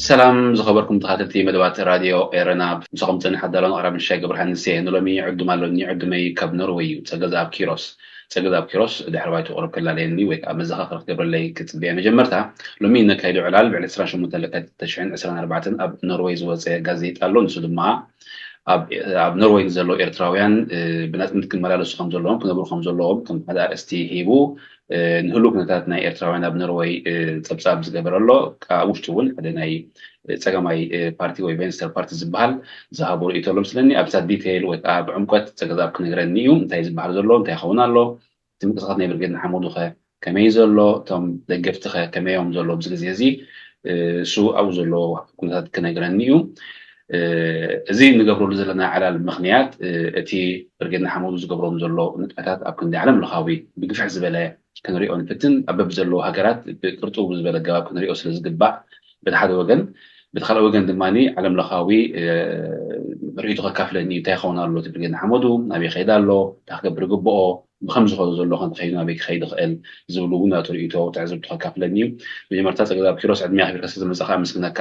ሰላም ዝኸበርኩም ተኸታተልቲ መደባት ራድዮ ኤረና፣ ምሳኹም ጸኒሐ ኣዳላውን ኣቕራብን ሻይ ገብረሃንስ እየ። ንሎሚ ዕዱም ኣሎኒ፣ ዕዱመይ ካብ ኖርወይ እዩ፣ ጸገዝኣብ ኪሮስ። ጸገዝኣብ ኪሮስ ድሕሪ ባይቱ ቁሩብ ከላልየኒ ወይ ከኣ መዘኻኸሪ ክትገብረለይ ክጽበ እየ። መጀመርታ፣ ሎሚ ነካይዶ ዕላል ብዕለት ዕስራን ሸሞንተን ለካቲት ክልተ ሽሕን ዕስራን ኣርባዕተን ኣብ ኖርወይ ዝወጸ ጋዜጣ ኣሎ። ንሱ ድማ ኣብ፣ ኣብ ኖርወይ ንዘለዉ ኤርትራውያን፣ እ፣ ብናጽነት ክመላለሱ ከም ዘለዎም፣ ክነብሩ ከም ዘለዎም ከም ሓደ ኣርእስቲ ሂቡ፣ እ፣ ንህሉው ኩነታት ናይ ኤርትራውያን ኣብ ኖርወይ፣ እ፣ ጸብጻብ ዝገበረ ኣሎ። ኣብ ውሽጡ እውን ሓደ ናይ ጸጋማይ፣ እ፣ ፓርቲ ወይ ቬንስተር ፓርቲ ዝበሃል ዝሃቦ ርእይቶ ኣሎ መስለኒ። ኣብታ ዲቴይል ወይ ከዓ ብዕምቆት ጸገዛብ ክነግረኒ እዩ። እንታይ ዝበሃል ዘሎ፣ እንታይ ይኸውን ኣሎ፣ እቲ ምንቅስቃስ ናይ ብርጌድ ንሓመዱ ከ ከመይ ዘሎ፣ እቶም ደገፍቲ ከ ከመይ እዮም ዘሎ ኣብዚ ግዜ እዚ፣ እ፣ እሱ ኣብኡ ዘሎ ኩነታት ክነግረኒ እዩ። እ፣ እዚ ንገብረሉ ዘለና ዕላል ምኽንያት፣ እ፣ እቲ ብርጌድ ንሓመዱ ዝገብሮም ዘሎ ንጥፈታት ኣብ ክንዲ ዓለም ለኻዊ ብግፍሕ ዝበለ ክንሪኦ ንፍትን፣ ኣብ በብዘለዉ ሃገራት ብቅርጥው ብዝበለ ኣገባብ ክንሪኦ ስለ ዝግባእ፣ በቲ ሓደ ወገን፣ በቲ ካልእ ወገን ድማ ዓለም ለኻዊ፣ እ፣ ርእይቶ ከካፍለኒ እዩ። እንታይ ይኸውን ኣሎ እቲ ብርጌድ ንሓመዱ፣ ናበይ ይኸይድ ኣሎ፣ እንታይ ክገብር ይግብኦ፣ ብኸም ዝኸዶ ዘሎ ከንተ ኸይዱ ናበይ ክኸይድ ይኽእል ዝብሉ እውን ናቱ ርእይቶ ትዕዝብቱ ከካፍለኒ እዩ። መጀመርታ ጸገዛብ ኪሮስ ዕድመ ኣኽቢርካ ስለ ዝመጻኻ ኣመስግነካ።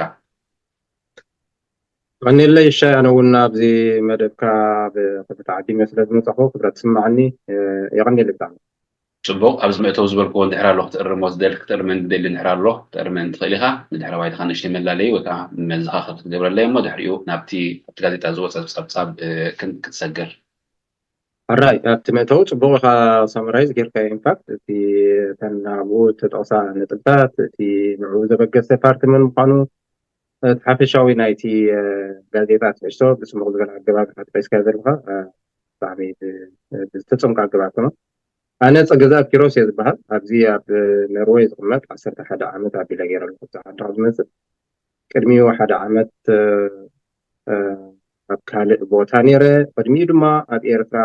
ቀኒለይ ይሻይ፣ ኣነ እውን ኣብዚ መደብካ ብክፍቲ ዓዲመ ስለ ዝመጻኹ ክብረት ትስማዓኒ፣ እ፣ የቐኒለይ ብጣዕሚ። ጽቡቕ፣ ኣብዚ መእተዊ ዝበልክዎ እንድሕር ኣሎ ክትእርሞ ዝደሊ ክትእርመን ትደሊ እንድሕር ኣሎ ክትእርመን ትኽእል ኢኻ። ንድሕረ ባይታኻ ንእሽተይ መላለይ ወይ ከዓ መዘኻኸሪ ክትገብረለይ እሞ ድሕሪኡ ናብቲ ኣብቲ ጋዜጣ ዝወጸ ጸብጻብ፣ እ፣ ክን-፣ ክትሰግር። ሕራይ፣ ኣብቲ መእተዊ ጽቡቕ ኢኻ ሳምራይዝ ጌርካዮ። ኢንፋክት እቲ እተን ኣብኡ እተጠቕሳ ነጥብታት፣ እቲ ንዕኡ ዘበገሰ ፓርቲ መን ምዃኑ፣ እቲ ሓፈሻዊ ናይቲ፣ እ፣ ጋዜጣ ትሕዝቶ ብጽቡቕ ዝበለ ኣገባብ ኢኻ ጠቒስካዮ ዘለኻ፣ እ፣ ብጣዕሚ ብ-፣ ብዝተጸምቀ ኣገባብ ከማ። ኣነ ጸገዛብ ኪሮስ እየ ዝበሃል። ኣብዚ ኣብ ኖርወይ ዝቕመጥ ዓሰርተ ሓደ ዓመት ኣቢለ ገይረ ኣለኹ። ኣብዛ ዓዲ ካብ ዝመጽእ ቅድሚኡ ሓደ ዓመት፣ እ፣ እ፣ ኣብ ካልእ ቦታ ነይረ። ቅድሚኡ ድማ ኣብ ኤርትራ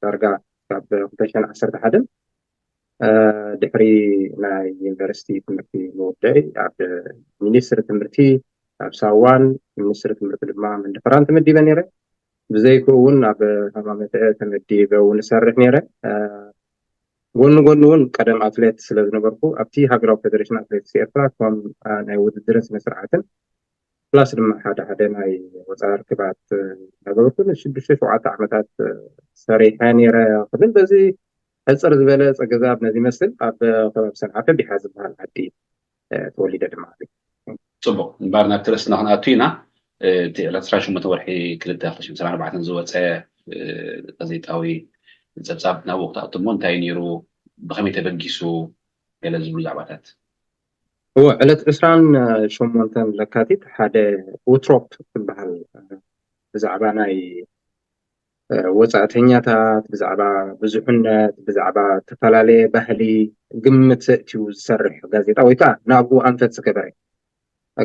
ዳርጋ ካብ ክልተ ሽሕን ዓሰርተ ሓደን፣ እ፣ ድሕሪ ናይ ዩኒቨርሲቲ ትምህርቲ ምውዳእይ ኣብ ሚኒስትሪ ትምህርቲ ኣብ ሳዋን፣ ሚኒስትሪ ትምህርቲ ድማ መንደፈራን ተመዲበ ነይረ። ብዘይክኡ እውን ኣብ ሃማመተ ተመዲበ እውን እሰርሕ ነይረ። እ፣ ጎኒ ጎኒ እውን ቀደም ኣትሌት ስለ ዝነበርኩ ኣብቲ ሃገራዊ ፌደሬሽን ኣትሌቲክስ ኤርትራ ከም፣ እ፣ ናይ ውድድርን ስነ ስርዓትን ፕላስ ድማ ሓደ ሓደ ናይ ወፃኢ ርክባት፣ እ፣ እናገበርኩ ንሽዱሽተ ሸውዓተ ዓመታት፣ እ፣ ሰሪሐ ነይረ ክብል በዚ ሕፅር ዝበለ ፀገዛብ ነዚ ይመስል። ኣብ ከባቢ ሰንዓፈ ቢሓ ዝበሃል ዓዲ፣ እ፣ ተወሊደ ድማ። ጽቡቕ፣ እምበኣር ናብቲ ርእስና ክንኣቱ ኢና። እ፣ እቲ ዕለት ዕስራን ሸሞንተን ወርሒ ክልተ ክልተ ሽሕን ዕስራን ኣርባዕተን ዝወጸ፣ እ፣ ጋዜጣዊ ጸብጻብ ናብኡ ክትኣቱ እሞ እንታይ ነይሩ፣ ብኸመይ ተበጊሱ፣ ገለ ዝብሉ ዛዕባታት። እወ፣ ዕለት ዕስራን ሸሞንተን ለካቲት ሓደ ኡትሮፕ ትበሃል፣ እ፣ ብዛዕባ ናይ፣ እ፣ ወጻእተኛታት፣ ብዛዕባ ብዙሕነት፣ ብዛዕባ እተፈላለየ ባህሊ ግምት እትዩ ዝሰርሕ ጋዜጣ ወይ ከኣ ናብኡ ኣንፈት ዝገበረ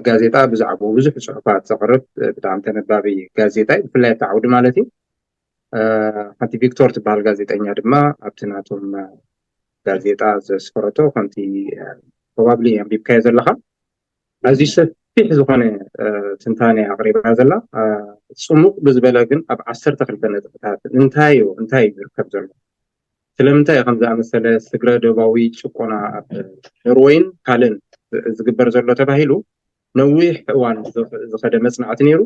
ጋዜጣ፣ ብዛዕባኡ ብዙሕ ጽሑፋት ዘቕርብ፣ እ፣ ብጣዕሚ ተነባቢ ጋዜጣ እዩ፣ ብፍላይ ኣብቲ ዓውዲ ማለት እዩ። እ፣ ሓንቲ ቪክቶር ትበሃል ጋዜጠኛ ድማ ኣብቲ ናቶም፣ እ፣ ጋዜጣ ዘስፈረቶ ከምቲ፣ እ፣ ፕሮባብሊ ኣንቢብካዮ ዘለኻ ኣዝዩ ሰፊሕ ዝኾነ፣ እ፣ ትንታነ ኣቕሪባ ዘላ። እ፣ ጽሙቕ ብዝበለ ግን ኣብ ዓሰርተ ክልተ ነጥብታት እንታይ እዩ፣ እንታይ እዩ ዝርከብ ዘሎ? ስለምንታይ እዩ ከምዚ ዝኣመሰለ ስግረ ዶባዊ ጭቆና ኣብ ኖርወይን ካልእን ዝግበር ዘሎ ተባሂሉ ነዊሕ እዋን ዝኸ-፣ ዝኸደ መጽናዕቲ ነይሩ።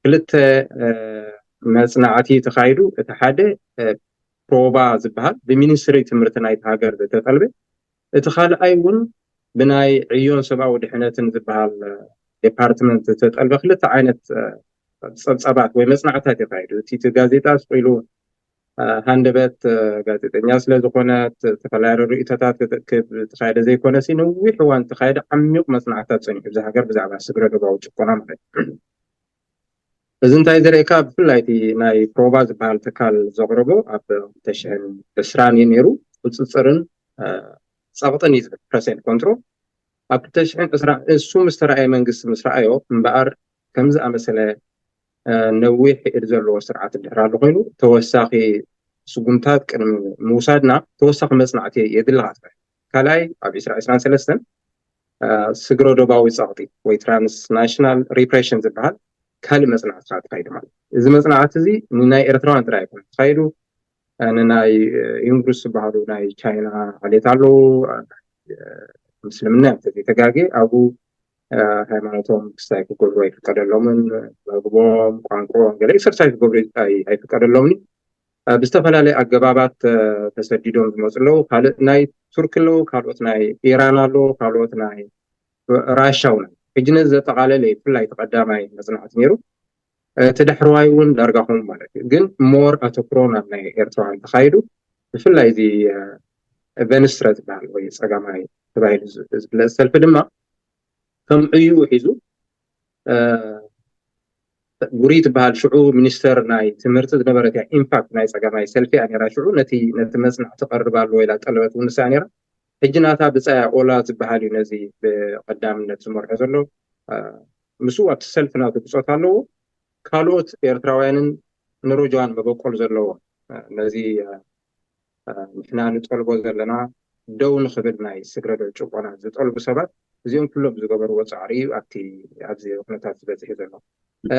ክልተ፣ እ፣ መጽናዕቲ ተኻይዱ። እቲ ሓደ፣ እ፣ ፕሮባ ዝበሃል ብሚኒስትሪ ትምህርቲ ናይቲ ሃገር ዝተጠልበ፣ እቲ ካልኣይ እውን ብናይ ዕዮን ሰብኣዊ ድሕነትን ዝበሃል፣ እ፣ ዴፓርትመንት ዝተጠልበ ክልተ ዓይነት፣ እ፣ ጸብጻባት ወይ መጽናዕትታት ተኻይዱ። እቲ፣ እቲ ጋዜጣ ስቕ ኢሉ፣ እ፣ ሃንደበት፣ እ፣ ጋዜጠኛ ስለ ዝኾነ፣ ት-፣ ዝተፈላለዩ ርእይቶታት ክትእክብ ዝተኻየደ ዘይኮነ ሲ፣ ነዊሕ እዋን ዝተኻየደ ዓሚቕ መጽናዕትታት ጸኒሑ፣ እዚ ሃገር ብዛዕባ ስግረ ዶባዊ ጭቆና ማለት እዩ። እዚ እንታይ ዘርእካ፣ ብፍላይ እቲ ናይ ፕሮቫ ዝበሃል ትካል ዘቕረቦ ኣብ ክልተ ሽሕን ዕስራን እዩ ነይሩ። ቁፅፅርን እ፣ ፀቕጥን እዩ ዝብል፣ ፕረስ ኤንድ ኮንትሮል። ኣብ ክልተ ሽሕን ዕስራን እሱ ምስ ተረኣየ፣ መንግስቲ ምስ ረኣዮ እምበኣር፣ ከምዚ ኣመሰለ እ፣ ነዊሕ ኢድ ዘለዎ ስርዓት እንድሕር ኣሎ ኮይኑ፣ ተወሳኺ ስጉምታት ቅድሚ ምውሳድና ተወሳኺ መፅናዕቲ የድልኻ ትብል። ካልኣይ፣ ኣብ ዕስራ ዕስራን ሰለስተን እ፣ ስግረ ዶባዊ ፀቕጢ ወይ ትራንስናሽናል ሪፕሬሽን ዝበሃል ካልእ መፅናዕቲ ተኻይዱ ማለት እዩ። እዚ መፅናዕቲ እዚ ንናይ ኤርትራውያን ጥራይ ኣይኮነን ተኻይዱ፣ እ፣ ንናይ እ፣ ዩንግሩስ ዝበሃሉ ናይ ቻይና ዓሌት ኣለዉ፣ እ፣ ምስልምና እዮም ተዘይተጋጌ። ኣብኡ እ፣ ሃይማኖቶም ክስታይ ክገብሩ ኣይፍቀደሎምን፣ መግቦም፣ ቋንቋኦም ገለ ኤክሰርሳይዝ ክገብሩ ኣይ- ኣይፍቀደሎምን። እ፣ ብዝተፈላለየ ኣገባባት እ፣ ተሰዲዶም ዝመፁ ኣለዉ። ካልእ ናይ ቱርኪ ኣለዉ፣ ካልኦት ናይ ኢራን ኣለዉ፣ ካልኦት ናይ ራሻ እውን። ሕጂ ነዚ ዘጠቓለለ እዩ ብፍላይ እቲ ቀዳማይ መፅናዕቲ ነይሩ። እቲ ዳሕረዋይ እውን ዳርጋ ከምኡ ማለት እዩ። ግን ሞር ኣተኩሮ ናብ ናይ ኤርትራውያን ተኻይዱ። ብፍላይ እዚ እ፣ ቨንስትረ ዝበሃል ወይ ጸጋማይ ተባሂሉ ዝ- ዝፍለጥ ሰልፊ ድማ ከም ዕዩ ሒዙ እ፣ ጉሪ ትበሃል ሽዑ ሚኒስተር ናይ ትምህርቲ ዝነበረት እያ። ኢንፋክት ናይ ጸጋማይ ሰልፊ እያ ነይራ ሽዑ። ነቲ ነቲ መጽናዕቲ ቀርብ ኣለዎ ኢላ ጠለበት እውን ንሳ እያ ነይራ። ሕጂ ናታ ብጻያ ኦላ ዝበሃል እዩ ነዚ ብቐዳምነት ዝመርሖ ዘሎ። እ፣ ምስኡ ኣብቲ ሰልፊ ናቱ ብጾት ኣለዎ። ካልኦት ኤርትራውያንን ኖርወጃውያን መበቆል ዘለዎም እ፣ ነዚ እ፣ እ፣ ንሕና ንጠልቦ ዘለና ደው ንኽብል ናይ ስግረዶ ጭቆና ዝጠልቡ ሰባት እዚኦም ኩሎም ዝገበርዎ ጻዕሪ እዩ ኣብቲ ኣብዚ ኩነታት ዝበጽሕ ዘሎ። እ፣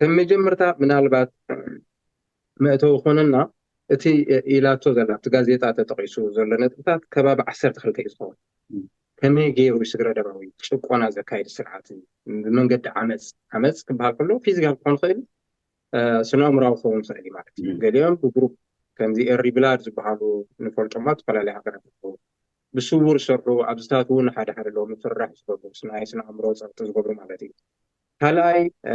ከም መጀመርታ ምናልባት መእተዊ ኮነና እቲ ኢላቶ ዘላ ኣብቲ ጋዜጣ ተጠቒሱ ዘሎ ነጥብታት ከባቢ ዓሰርተ ክልተ እዩ ዝኸውን። ከመይ ገይሩ ስግረ ደባዊ ጭቆና ዘካይድ ስርዓት እዩ? ብመንገዲ ዓመፅ፣ ዓመፅ ክበሃል ከሎ ፊዚካል ክኾን ይኽእል፣ እ፣ ስነ ኣእምራዊ ክኸውን ይኽእል እዩ ማለት እዩ። ገሊኦም ብግሩፕ ከምዚ ኤሪ ብላድ ዝበሃሉ ንፈልጦማ ዝተፈላለዩ ሃገራት ኣለዉ። ብስውር ዝሰርሑ ኣብዝታት እውን ሓደ ሓደ ኣለዉ ምፍርራሕ ዝገብሩ ናይ ስነ ኣእምሮ ፀቕጢ ዝገብሩ ማለት እዩ። ካልኣይ እ፣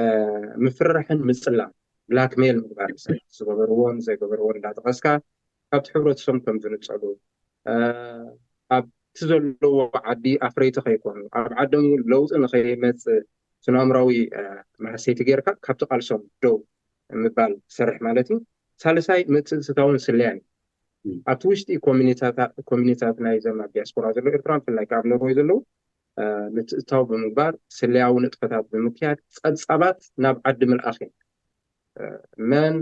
ምፍርራሕን ምፅላም ብላክሜል ምግባር ንሰባት ዝገበርዎን ዘይገበርዎን እንዳጠቐስካ ካብቲ ሕብረተሰቦም ከም ዝንፀሉ እ፣ ኣብቲ ዘለዎ ዓዲ ኣፍረይቲ ከይኮኑ ኣብ ዓዶም እውን ለውጢ ንኸይመፅእ ስነ ኣእምራዊ እ፣ ማህሰይቲ ጌርካ ካብቲ ቃልሶም ደው ምባል ትሰርሕ ማለት እዩ። ሳልሳይ ምትእትታውን ስለያን እዩ። ኣብቲ ውሽጢ ኮሚኒታታ- ኮሚኒታት ናይ ዘም ኣብ ዲያስፖራ ዘለዉ ኤርትራን ብፍላይ ካብ ኖርወይ ዘለዉ እ፣ ምትእትታው ብምግባር ስለያዊ ንጥፈታት ብምክያድ ጸብጻባት ናብ ዓዲ ምልኣኽ እዮም። እ፣ መን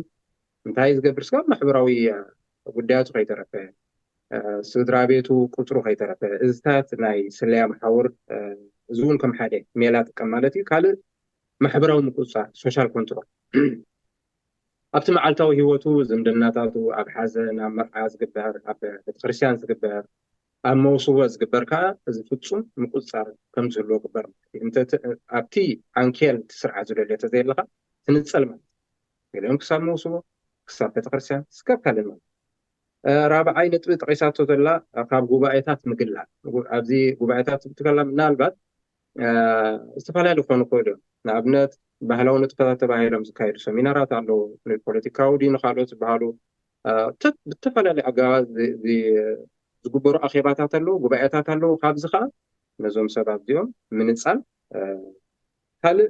እንታይ ዝገብር ስጋብ ማሕበራዊ እ፣ ጉዳያቱ ከይተረፈ እ፣ ስድራ ቤቱ ቁጽሩ ከይተረፈ እዝታት ናይ ስለያ መሓውር እ፣ እዚ እውን ከም ሓደ ሜላ ጥቀም ማለት እዩ። ካልእ ማሕበራዊ ምቁጽጻር ሶሻል ኮንትሮል ኣብቲ መዓልታዊ ህይወቱ ዝምድናታቱ ኣብ ሓዘን ኣብ መርዓ ዝግበር ኣብ ቤተክርስትያን ዝግበር ኣብ መውስቦ ዝግበር ከዓ እዚ ፍጹም ምቁጽጻር ከም ዝህልዎ ግበር ማለት እዩ። እንተ ኣብቲ ዓንኬል እቲ ስርዓት ዝደልዮ ተዘየለካ ትንጸል ማለት እዩ። ገሊኦም ክሳብ መውስቦ ክሳብ ቤተክርስትያን ክሳብ ካልእ ማለት ራብዓይ ነጥቢ ጠቒሳቶ ዘላ ካብ ጉባኤታት ምግላል ኣብዚ ጉባኤታት ትከላ ምናልባት ዝተፈላለዩ ክኾኑ ይኽእሉ እዮም። ንኣብነት ባህላዊ ንጥፈታት ተባሂሎም ዝካየዱ ሰሚናራት ኣለዉ። ንፖለቲካዊ ድዩ ንካልኦት ዝበሃሉ ብተፈላለዩ ኣገባባት ዝግበሩ ኣኼባታት ኣለዉ፣ ጉባኤታት ኣለዉ። ካብዚ ከዓ ነዞም ሰባት እዚኦም ምንፃል ካልእ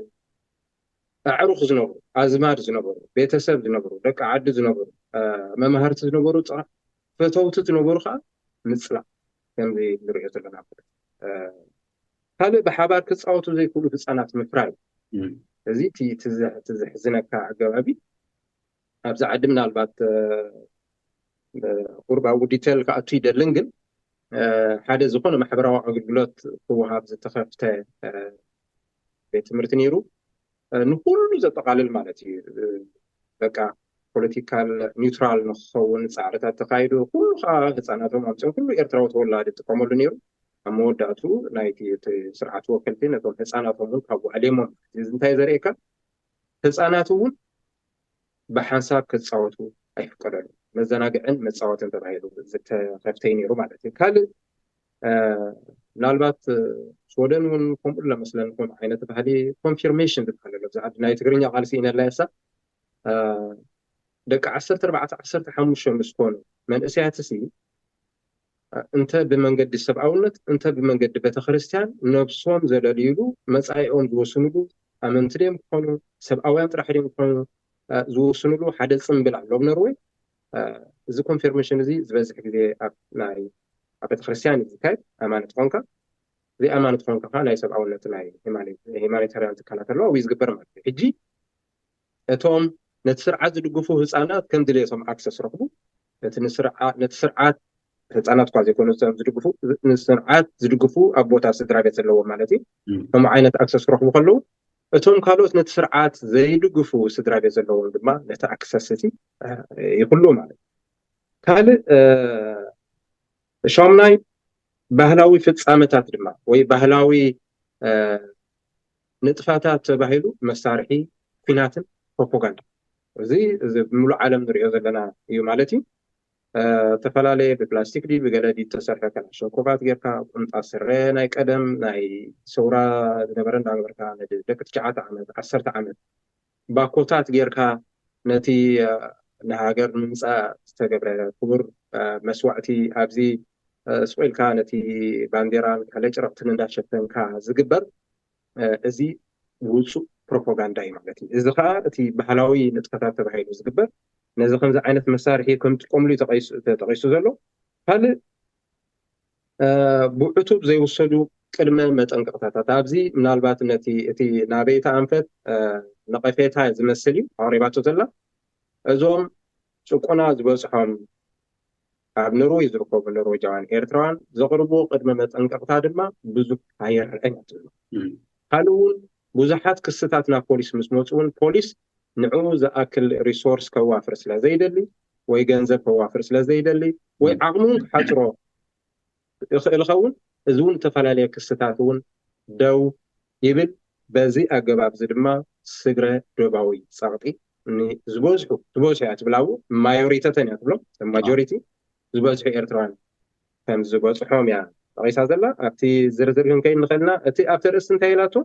ኣዕሩኽ ዝነብሩ፣ ኣዝማድ ዝነበሩ፣ ቤተሰብ ዝነበሩ፣ ደቂ ዓዲ ዝነበሩ፣ መማህርቲ ዝነበሩ ጥራሕ ፈተውቲ ዝነበሩ ከዓ ምፅላእ ከምዚ ንሪኦ ዘለና ማለት እዩ። ካልእ ብሓባር ክፃወቱ ዘይክእሉ ህፃናት ምፍራይ። እዚ እቲ ዘሕዝነካ ኣገባቢ ኣብዚ ዓዲ ምናልባት ቁርብ ኣብኡ ዲቴል ክኣቱ ይደልን ግን ሓደ ዝኾነ ማሕበራዊ ኣገልግሎት ክወሃብ ዝተኸፍተ ቤት ትምህርቲ ነይሩ። ንኩሉ ዘጠቓልል ማለት እዩ። በቃ ፖለቲካል ኒውትራል ንክኸውን ፃዕርታት ተካይዱ። ኩሉ ከዓ ህፃናቶም ኣምፅኦም ኩሉ ኤርትራዊ ተወላዲ ይጥቀመሉ ነይሩ። ኣብ መወዳእቱ ናይቲ ስርዓት ወከልቲ ነቶም ህፃናቶም እውን ካብ ዋዕሌሞም እዚ እንታይ ዘርእየካ ህፃናት እውን ብሓንሳብ ክፃወቱ ኣይፍቀደሉ። መዘናግዕን መፃወትን ተባሂሉ ዝተኸፍተይ ነይሩ ማለት እዩ። ካልእ ምናልባት ስወደን እውን ከምኡ ለመስለን ከም ዓይነት ባህሊ ኮንፊርሜሽን ዝበሃል ኣሎ። ብዛዕባ ናይ ትግርኛ ቃል ስኢነላ የሳ ደቂ ዓሰርተ ኣርባዕተ ዓሰርተ ሓሙሽተ ምስ ኮኑ መንእሰያትሲ እንተ ብመንገዲ ሰብኣውነት እንተ ብመንገዲ ቤተክርስትያን ነብሶም ዘለልይሉ መፃኢኦም ዝወስንሉ ኣመንቲ ድዮም ክኾኑ፣ ሰብኣውያን ጥራሕ ድዮም ክኾኑ ዝውስንሉ ሓደ ፅምብል ኣሎ ኣብ ኖርወይ። እዚ ኮንፊርሜሽን እዚ ዝበዝሕ ግዜ ኣብ ናይ ኣብ ቤተክርስትያን እዩ ዝካየድ። ኣማኒ ትኾንካ ዘይኣማኒ ትኾንካ ከዓ ናይ ሰብኣውነት ናይ ሂማኒታርያን ትካላት ኣለዋ ወይ ዝግበር ማለት እዩ። ሕጂ እቶም ነቲ ስርዓት ዝድግፉ ህፃናት ከም ድሌቶም ኣክሰስ ረኽቡ። ነቲ ስርዓት ህፃናት እኳ ዘይኮኑ ዝድግፉ ንስርዓት ዝድግፉ ኣቦታት ስድራ ቤት ዘለዎ ማለት እዩ። ከምኡ ዓይነት ኣክሰስ ክረኽቡ ከለዉ እቶም ካልኦት ነቲ ስርዓት ዘይድግፉ ስድራ ቤት ዘለዎም ድማ ነቲ ኣክሰስ እቲ ይኽሉ ማለት እዩ። ካልእ ሻምናይ ባህላዊ ፍፃመታት ድማ ወይ ባህላዊ ንጥፋታት ተባሂሉ መሳርሒ ኩናትን ፕሮፓጋንዳ እዚ ብምሉእ ዓለም ንሪኦ ዘለና እዩ ማለት እዩ። ዝተፈላለየ ብፕላስቲክ ድዩ ብገለ ድዩ ዝተሰርሐ ከላሽንኮቫት ጌርካ ቁምጣ ስረ ናይ ቀደም ናይ ሰውራ ዝነበረ እንዳገበርካ ደቂ ትሽዓተ ዓመት ዓሰርተ ዓመት ባኮታት ጌርካ ነቲ ንሃገር ንምምፃእ ዝተገብረ ክቡር መስዋዕቲ ኣብዚ ስቕ ኢልካ ነቲ ባንዴራን ካልእ ጭረቕትን እንዳሸፈንካ ዝግበር እዚ ውፁእ ፕሮፓጋንዳ እዩ ማለት እዩ። እዚ ከዓ እቲ ባህላዊ ንጥፈታት ተባሂሉ ዝግበር ነዚ ከምዚ ዓይነት መሳርሒ ከም ጥቀምሉ ተጠቂሱ ዘሎ። ካልእ ብዕቱብ ዘይውሰዱ ቅድመ መጠንቀቕታታት ኣብዚ ምናልባት ነቲ እቲ ናበይታ ኣንፈት ነቐፌታ ዝመስል እዩ ኣቕሪባቶ ዘላ። እዞም ጭቆና ዝበፅሖም ኣብ ኖርወይ ዝርከቡ ኖርወጃውያን ኤርትራውያን ዘቕርብዎ ቅድመ መጠንቀቕታ ድማ ብዙሕ ኣየርዕን እያ ትብሎ። ካልእ እውን ብዙሓት ክስታት ናብ ፖሊስ ምስ መፁ እውን ፖሊስ ንዕኡ ዝኣክል ሪሶርስ ከዋፍር ስለ ዘይደሊ ወይ ገንዘብ ከዋፍር ስለ ዘይደሊ ወይ ዓቕሙ እውን ክሓፅሮ ይኽእል ኸውን። እዚ እውን ዝተፈላለየ ክስታት እውን ደው ይብል። በዚ ኣገባብ እዚ ድማ ስግረ ዶባዊ ጸቕጢ ዝበዝሑ ዝበዝሑ እያ ትብላው ማዮሪተተን እያ ትብሎም ማጆሪቲ ዝበዝሑ ኤርትራውያን ከም ዝበፅሖም እያ ጠቒሳ ዘላ። ኣብቲ ዝርዝር ክንከይድ ንኽእልና እቲ ኣብቲ ርእሲ እንታይ ኢላቶ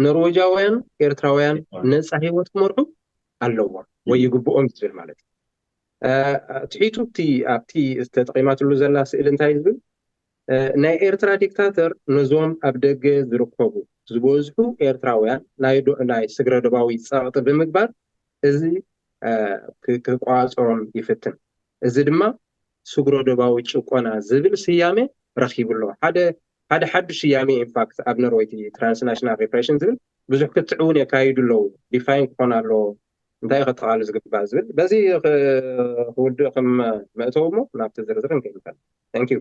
ኖርዌጃውያን ኤርትራውያን ነፃ ህይወት ክመርሑ ኣለዎም ወይ ይግብኦም ዝብል ማለት እዩ። ትሒቱ እቲ ኣብቲ ዝተጠቒማትሉ ዘላ ስእሊ እንታይ ዝብል ናይ ኤርትራ ዲክታተር ነዞም ኣብ ደገ ዝርከቡ ዝበዝሑ ኤርትራውያን ናይ ስግረ ዶባዊ ጸቕጢ ብምግባር እዚ ክቋጸሮም ይፍትን። እዚ ድማ ስግረ ዶባዊ ጭቆና ዝብል ስያሜ ረኺቡ ኣሎ። ሓደ ሓደ ሓዱሽ ስያሜ ኢንፋክት ኣብ ኖርወይ ትራንስናሽናል ሪፕሬሽን ዝብል ብዙሕ ክትዕ እውን የካይዱ ኣለዉ። ዲፋይን ክኾን ኣለዎ እንታይ ከጠቓሉ ዝግባእ ዝብል በዚ ክውድእ ከም መእተዊ ሞ ናብቲ ዝርዝር ንከይድ ንፈል።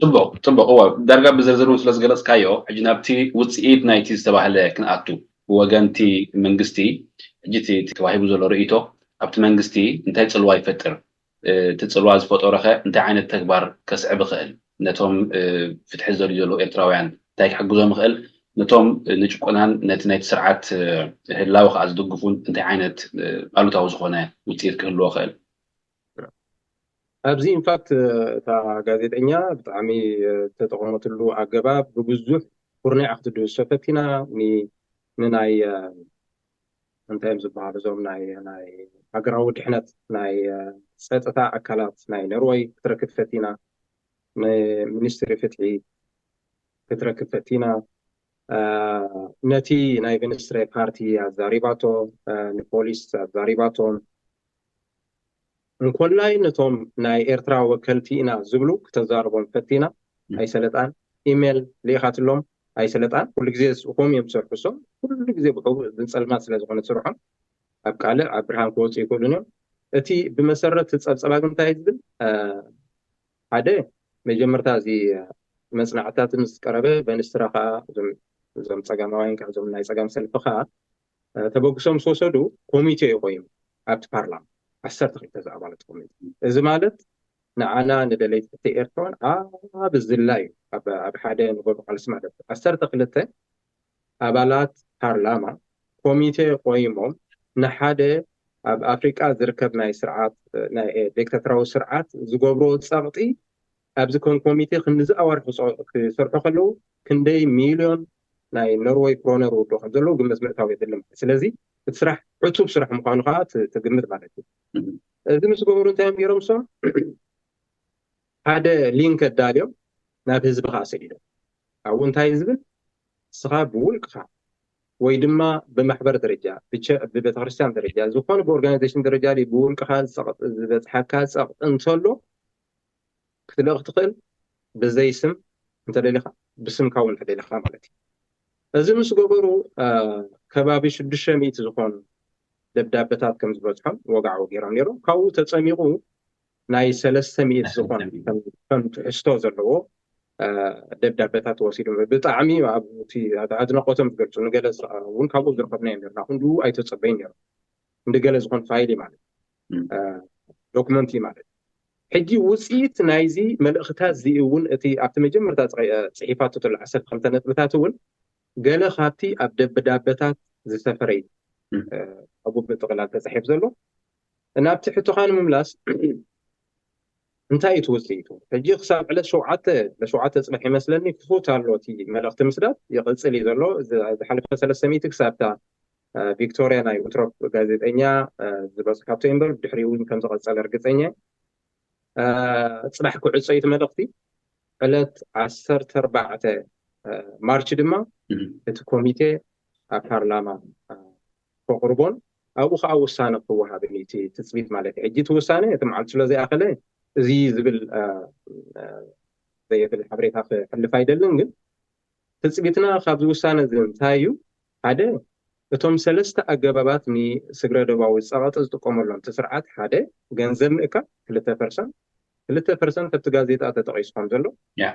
ጽቡቕ ጽቡቕ። እወ ዳርጋ ብዝርዝር እውን ስለ ዝገለጽካዮ ሕጂ ናብቲ ውፅኢት ናይቲ ዝተባህለ ክንኣቱ ብወገንቲ መንግስቲ ሕጂ ተዋሂቡ ዘሎ ርእይቶ ኣብቲ መንግስቲ እንታይ ፅልዋ ይፈጥር እቲ ፅልዋ ዝፈጠሮኸ እንታይ ዓይነት ተግባር ከስዕብ ይኽእል ነቶም ፍትሒ ዝደልዩ ዘለዉ ኤርትራውያን እንታይ ክሕግዞም ይኽእል ነቶም ንጭቆናን ነቲ ናይቲ ስርዓት ህላወ ከዓ ዝድግፉን እንታይ ዓይነት ኣሉታዊ ዝኾነ ውፅኢት ክህልዎ ይኽእል ኣብዚ ኢንፋክት እታ ጋዜጠኛ ብጣዕሚ ዝተጠቐመትሉ ኣገባብ ብብዙሕ ኩርናዕ ክትድህሶ ፈቲና ንናይ እንታይ እዮም ዝበሃሉ እዞም ናይ ናይ ሃገራዊ ድሕነት ናይ ፀጥታ ኣካላት ናይ ኖርወይ ክትረክብ ፈቲና ንሚኒስትሪ ፍትሒ ክትረክብ ፈቲና ነቲ ናይ ሚኒስትሪ ፓርቲ ኣዛሪባቶ ንፖሊስ ኣዛሪባቶም እንኮላይ ነቶም ናይ ኤርትራ ወከልቲ ኢና ዝብሉ ክተዛርቦም ፈቲና ኣይሰለጣን ኢሜል ልኢኻትሎም ኣይሰለጣን ኩሉ ግዜ ስኹም እዮም ዝሰርሑ ሶም ኩሉ ግዜ ብሕቡእ ዝንፀልማት ስለ ዝኾነ ስርሖም ኣብ ካልእ ኣብ ብርሃን ክወፁ ይኽእሉን እዮም እቲ ብመሰረት ጸብጸባ ግን እንታይ ዝብል ሓደ መጀመርታ እዚ መጽናዕትታት ምስ ቀረበ በንስትራ ከዓ እዞም ጸጋማውያን ከዓ እዞም ናይ ጸጋም ሰልፊ ከዓ ተበግሶም ዝወሰዱ ኮሚቴ እዩ ኮይኑ ኣብቲ ፓርላማ ዓሰርተ ክልተ ዝኣባላት ኮሚቴ እዚ ማለት ንዓና ንደለይቲ ፍትሒ ኤርትራን ኣብ ዝላ እዩ ኣብ ሓደ ንገብሮ ቃልሲ ማለት እዩ ዓሰርተ ክልተ ኣባላት ፓርላማ ኮሚቴ ቆይሞም ንሓደ ኣብ ኣፍሪቃ ዝርከብ ናይ ስርዓት ናይ ዲክታተራዊ ስርዓት ዝገብሮ ጸቕጢ ኣብዚ ከም ኮሚቴ ክንዚ ኣዋርሒ ክሰርሑ ከለዉ ክንደይ ሚልዮን ናይ ኖርወይ ክሮነር ውዶ ከም ዘለዉ ግምት ምእታው የድሊ ማለት ስለዚ እቲ ስራሕ ዕቱብ ስራሕ ምዃኑ ከዓ ትግምት ማለት እዩ እዚ ምስ ገበሩ እንታይ እዮም ገይሮም ሶም ሓደ ሊንክ ኣዳልዮም ናብ ህዝቢ ከዓ ሰዲዶም ኣብኡ እንታይ ዝብል ንስኻ ብውልቅኻ ወይ ድማ ብማሕበር ደረጃ፣ ብቸ- ብቤተክርስትያን ደረጃ፣ ዝኾነ ብኦርጋናይዜሽን ደረጃ ድዩ፣ ብውልቅኻ ዝጸቕጥ፣ ዝበጽሓካ ጸቕጢ እንተሎ ክትልእኽ ትኽእል፣ ብዘይ ስም እንተደሊኻ፣ ብስምካ እውን እንተደሊኻ ማለት እዩ። እዚ ምስ ገበሩ፣ አ፣ ከባቢ ሽዱሽተ ሚእቲ ዝኾኑ ደብዳበታት ከም ዝበጽሖም ወግዓዊ ገይሮም ነይሮም። ካብኡ ተጸሚቑ ናይ ሰለስተ ሚእቲ ዝኾን ከም ከም ትሕዝቶ ዘለዎ፣ አ፣ ደብዳበታት ወሲዶም። ብጣዕሚ ኣብ እቲ ኣድ- ኣድናቖቶም ዝገልጹ፣ ንገለ ዝ- እውን ካብኡ ዝረኸብናዮም ነርና። ክንድኡ ኣይተጸበዩን ነይሮም። እንዲ ገለ ዝኾን ፋይል እዩ ማለት እዩ። እ። አ፣ ዶክመንት እዩ ማለት እዩ። ሕጂ ውጽኢት ናይዚ መልእኽታት እዚ እውን እቲ ኣብቲ መጀመርታ ጽ- ጽሒፋቶ ዘሎ ዓሰርተ ክልተ ነጥብታት እውን ገለ ካብቲ ኣብ ደብዳበታት ዝሰፈረ እዩ። እ። እ፣ ኣብኡ ብጥቕላል ተጻሒፍ ዘሎ። ናብቲ ሕቶኻ ንምምላስ፣ እንታይ እዩ እቲ ውጽኢቱ? ሕጂ ክሳብ ዕለት ሸውዓተ፣ ዕለት ሸውዓተ ጽባሕ ይመስለኒ ክፉት ኣሎ እቲ መልእኽቲ ምስዳድ፣ ይቕጽል እዩ ዘሎ። እዚ ዝሓለፈ ሰለስተ ሚእቲ ክሳብ እታ፣ እ፣ ቪክቶርያ ናይ ኡትሮፕ ጋዜጠኛ፣ እ፣ ዝበጽሓቶ እዩ እምበር፣ ድሕሪኡ እውን ከም ዝቐጸለ ርግጸኛ እየ። እ፣ ጽባሕ ክዕጾ እዩ እቲ መልእኽቲ። ዕለት ዓሰርተ ኣርባዕተ፣ እ፣ ማርች ድማ እም። እቲ ኮሚቴ ኣብ ፓርላማ፣ እ፣ ከቕርቦን ኣብኡ ከዓ ውሳነ ክወሃብን እዩ እቲ ትጽቢት ማለት እዩ። ሕጂ እቲ ውሳነ እቲ መዓልቲ ስለ ዘይኣኸለ እዚ ዝብል፣ እ፣ እ፣ ዘየብል ሓበሬታ ክሕልፍ ኣይደልን፣ ግን ትጽቢትና ካብዚ ውሳነ እዚ እንታይ እዩ? ሓደ፣ እቶም ሰለስተ ኣገባባት ንስግረ ዶባዊ ጸቐጢ ዝጥቀመሎም እቲ ስርዓት፣ ሓደ፣ ገንዘብ ምእካብ፣ ክልተ ፐርሰንት፣ ክልተ ፐርሰንት ኣብቲ ጋዜጣ ተጠቒሱ ከም ዘሎ፣ ያ።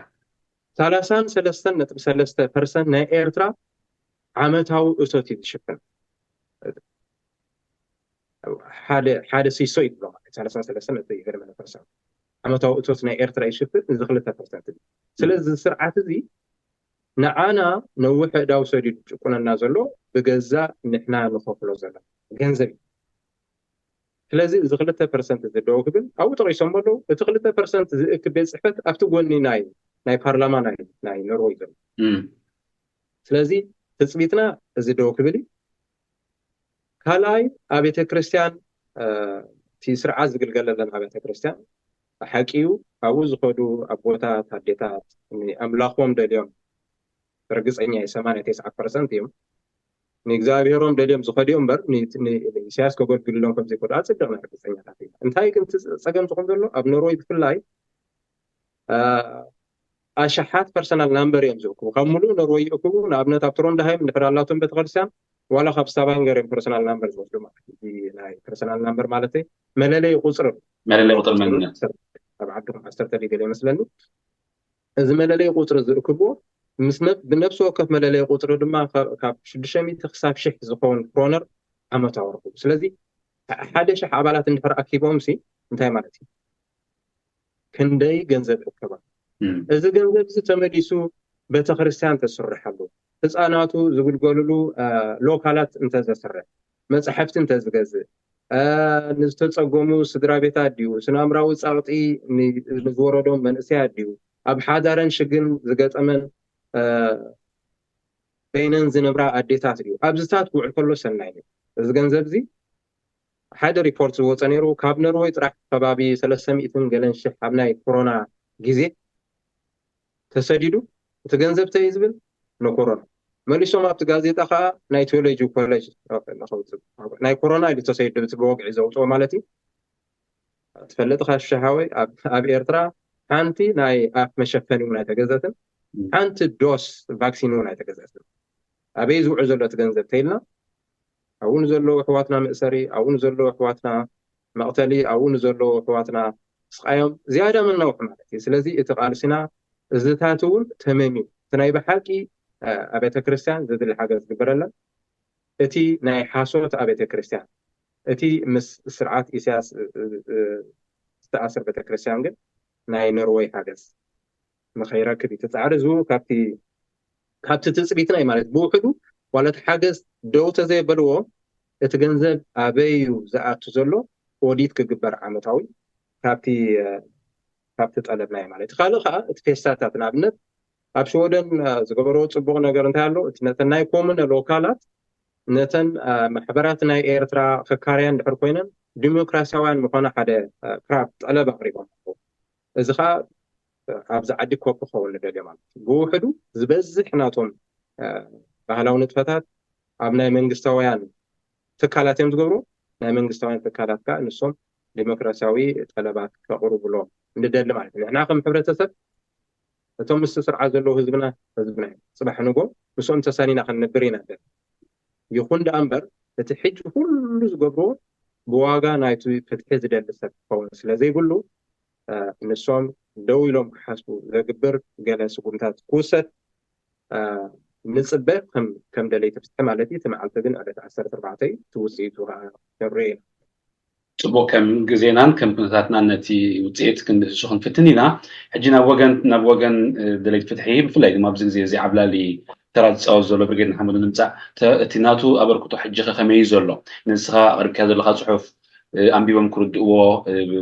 ሰላሳን ሰለስተን ነጥቢ ሰለስተ ፐርሰንት ናይ ኤርትራ ዓመታዊ እቶት እዩ ዝሽፍን። ሓደ፣ ሓደ ሲሶ ይብሎ ማለት፣ ሰላሳን ሰለስተን ነጥቢ ገለ ፐርሰንት ዓመታዊ እቶት ናይ ኤርትራ ይሽፍን፣ እዚ ክልተ ፐርሰንት እዩ። ስለዚ እዚ ስርዓት እዚ ንዓና ነዊሕ ኣእዳው ሰዲዱ ጭቁነና ዘሎ ብገዛእ ንሕና ንኸፍሎ ዘለና ገንዘብ እዩ። ስለዚ እዚ ክልተ ፐርሰንት እዚ ደው ክብል ኣብኡ ጠቒሶም ኣለዉ። እቲ ክልተ ፐርሰንት ዝእክብ ቤት ጽሕፈት ኣብቲ ጎኒ ናይ፣ ናይ ፓርላማ ናይ፣ ናይ ኖርወይ ዘሎ። እም። ስለዚ ትጽቢትና እዚ ደው ክብል እዩ። ካልኣይ፣ ኣብ ቤተ ክርስቲያን፣ እ፣ እቲ ስርዓት ዝግልገለለን ኣብያተ ክርስቲያን ሓቂ እዩ። ኣብኡ ዝኸዱ ኣቦታት፣ ኣዴታት ንኣምላኾም ደልዮም፣ ርግጸኛ እየ፣ ሰማንያ ተስዓ ፐርሰንት እዮም። ንእግዚኣብሔሮም ደልዮም ዝኸዱ እዮም እምበር፣ ን-፣ ን-፣ ንኢሳያስ ከገልግልሎም ከም ዘይከዱ ኣጸቢቕና ርግጸኛታት ኢና። እንታይ ግን እቲ ጸገም ዝኾን ዘሎ፣ ኣብ ኖርወይ ብፍላይ፣ እ፣ ኣሽሓት ፐርሰናል ናምበር እዮም ዝእክቡ። ካብ ሙሉእ ኖርወይ ይእክቡ። ንኣብነት ኣብ ትሮንድሃይም እንድሕር ኣላቶም ቤተክርስትያን፣ ዋላ ካብ ስታቫንገር እዮም ፐርሰናል ናምበር ዝወስዱ ማለት እዩ። እዚ ናይ ፐርሰናል ናምበር ማለት መለለይ ቁጽሪ፣ መለለይ ቁጽሪ መንነት። ኣብ ዓዲ ዓሰርተ ገለ ይመስለኒ። እዚ መለለይ ቁጽሪ ዝእክብዎ ምስ ነብ-፣ ብነፍሲ ወከፍ መለለይ ቁጽሪ ድማ ካብ፣ ካብ ሽዱሽተ ሚእቲ ክሳብ ሽሕ ዝኸውን ክሮነር ዓመታዊ ረኽቡ። ስለዚ ሓደ ሽሕ ኣባላት እንድሕር ኣኪቦም ሲ እንታይ ማለት እዩ? ክንደይ ገንዘብ እከባ? እም። እዚ ገንዘብ እዚ ተመሊሱ ቤተክርስትያን ተስርሐሉ፣ ህፃናቱ ዝግልገሉሉ፣ እ፣ ሎካላት እንተዘስርሕ፣ መፅሓፍቲ እንተዝገዝእ፣ እ፣ ንዝተፀገሙ ስድራ ቤታት ድዩ፣ ስነ ኣእምራዊ ጸቕጢ ን-፣ ንዝወረዶም መንእሰያት ድዩ፣ ኣብ ሓዳረን ሽግን ዝገጠመን፣ እ፣ በይነን ዝነብራ ኣዴታት ድዩ፣ ኣብዚታት ክውዕል ከሎ ሰናይ እዩ። እዚ ገንዘብ እዚ ሓደ ሪፖርት ዝወፀ ነይሩ፣ ካብ ኖርወይ ጥራሕ ከባቢ ሰለስተ ሚእትን ገለን ሽሕ ኣብ ናይ ኮሮና ግዜ ተሰዲዱ። እቲ ገንዘብ ተይ ዝብል ንኮሮና መሊሶም ኣብቲ ጋዜጣ ከዓ ናይ ቴዎሎጂ ኮሌጅ ናይ ኮሮና ኢሉ ተሰዲዱ፣ እቲ ብወግዒ ዘውፅኦ ማለት እዩ። ትፈልጥ ካሽ ሓወይ፣ ኣብ፣ ኣብ ኤርትራ ሓንቲ ናይ ኣፍ መሸፈኒ እውን ኣይተገዘትን፣ ሓንቲ ዶስ ቫክሲን እውን ኣይተገዘትን። ኣበይ ዝውዕል ዘሎ እቲ ገንዘብ ተይልና፣ ኣብኡ ንዘለዉ ኣሕዋትና መእሰሪ፣ ኣብኡ ንዘለዉ ኣሕዋትና መቕተሊ፣ ኣብኡ ንዘለዉ ኣሕዋትና ስቓዮም ዝያዳ መናውሒ ማለት እዩ። ስለዚ እቲ ቃልሲና እዚታት እውን ተመምዩ፣ እቲ ናይ ብሓቂ፣ እ፣ ኣብያተ ክርስቲያን ዘድሊ ሓገዝ ዝግበረለን፣ እቲ ናይ ሓሶት ኣብያተ ክርስቲያን፣ እቲ ምስ ስርዓት ኢሳያስ፣ እ፣ እ፣ ዝተኣስር ቤተ ክርስቲያን ግን ናይ ኖርወይ ሓገዝ ንኸይረክብ እዩ እቲ ጻዕሪ። እዚ ካብቲ፣ ካብቲ ትጽቢትና እዩ ማለት። ብውሕዱ ዋላ እቲ ሓገዝ ደው ተዘየበልዎ፣ እቲ ገንዘብ ኣበይ እዩ ዝኣቱ ዘሎ ኦዲት ክግበር ዓመታዊ ካብቲ፣ እ፣ ካብቲ ጠለብና እዩ ማለት እዩ። ካልእ ከኣ እቲ ፌስታታት ንኣብነት ኣብ ሽወደን፣ እ፣ ዝገበርዎ ጽቡቕ ነገር እንታይ ኣሎ? እቲ ነተን ናይ ኮሙነ ሎካላት ነተን፣ እ፣ ማሕበራት ናይ ኤርትራ ከካርያ እንድሕር ኮይነን ዲሞክራሲያውያን ምዃና ሓደ፣ እ፣ ክራብ ጠለብ ኣቕሪቦም ኣለዉ። እዚ ኸኣ፣ እ፣ ኣብዚ ዓዲ ኮፒ ክኸውን ንደልዮ ማለት እዩ። ብውሕዱ ዝበዝሕ ናቶም፣ እ፣ ባህላዊ ንጥፈታት ኣብ ናይ መንግስታውያን ትካላት እዮም ዝገብሩ። ናይ መንግስታውያን ትካላት ከዓ ንሶም ዲሞክራሲያዊ ጠለባት ከቕርቡሎም ንደሊ ማለት እዩ። ንሕና ከም ሕብረተሰብ እቶም ምስ ስርዓት ዘለዉ ህዝብና ህዝብና እዮም። ፅባሕ ንጎ ምስኦም ተሳኒና ክንነብር ኢና ደሊ። ይኹን ደኣ እምበር እቲ ሕጂ ኩሉ ዝገብርዎ ብዋጋ ናይቲ ፍትሒ ዝደሊ ሰብ ክኸውን ስለ ዘይብሉ ንሶም ደው ኢሎም ክሓስቡ ዘግብር ገለ ስጉምታት ክውሰድ ንፅበ ከም ከም ደለይቲ ፍትሒ ማለት እዩ። እቲ መዓልቲ ግን ዕለት ዓሰርተ ኣርባዕተ እዩ። እቲ ውፅኢቱ ከዓ ነብሬ ኢና። ፅቡቅ፣ ከም ግዜናን ከም ኩነታትናን ነቲ ውፅኢት ክንድህሱ ክንፍትን ኢና። ሕጂ ናብ ወገን ናብ ወገን ደለይቲ ፍትሒ ብፍላይ ድማ ኣብዚ ግዜ እዚ ዓብላሊ ተራ ዝፃወት ዘሎ ብርጌድ ንሓመዱ ንምፃእ እቲ ናቱ ኣበርክቶ ሕጂ ከ ከመይ እዩ ዘሎ? ንስኻ ኣቅሪብካ ዘለካ ፅሑፍ ኣንቢቦም ክርድእዎ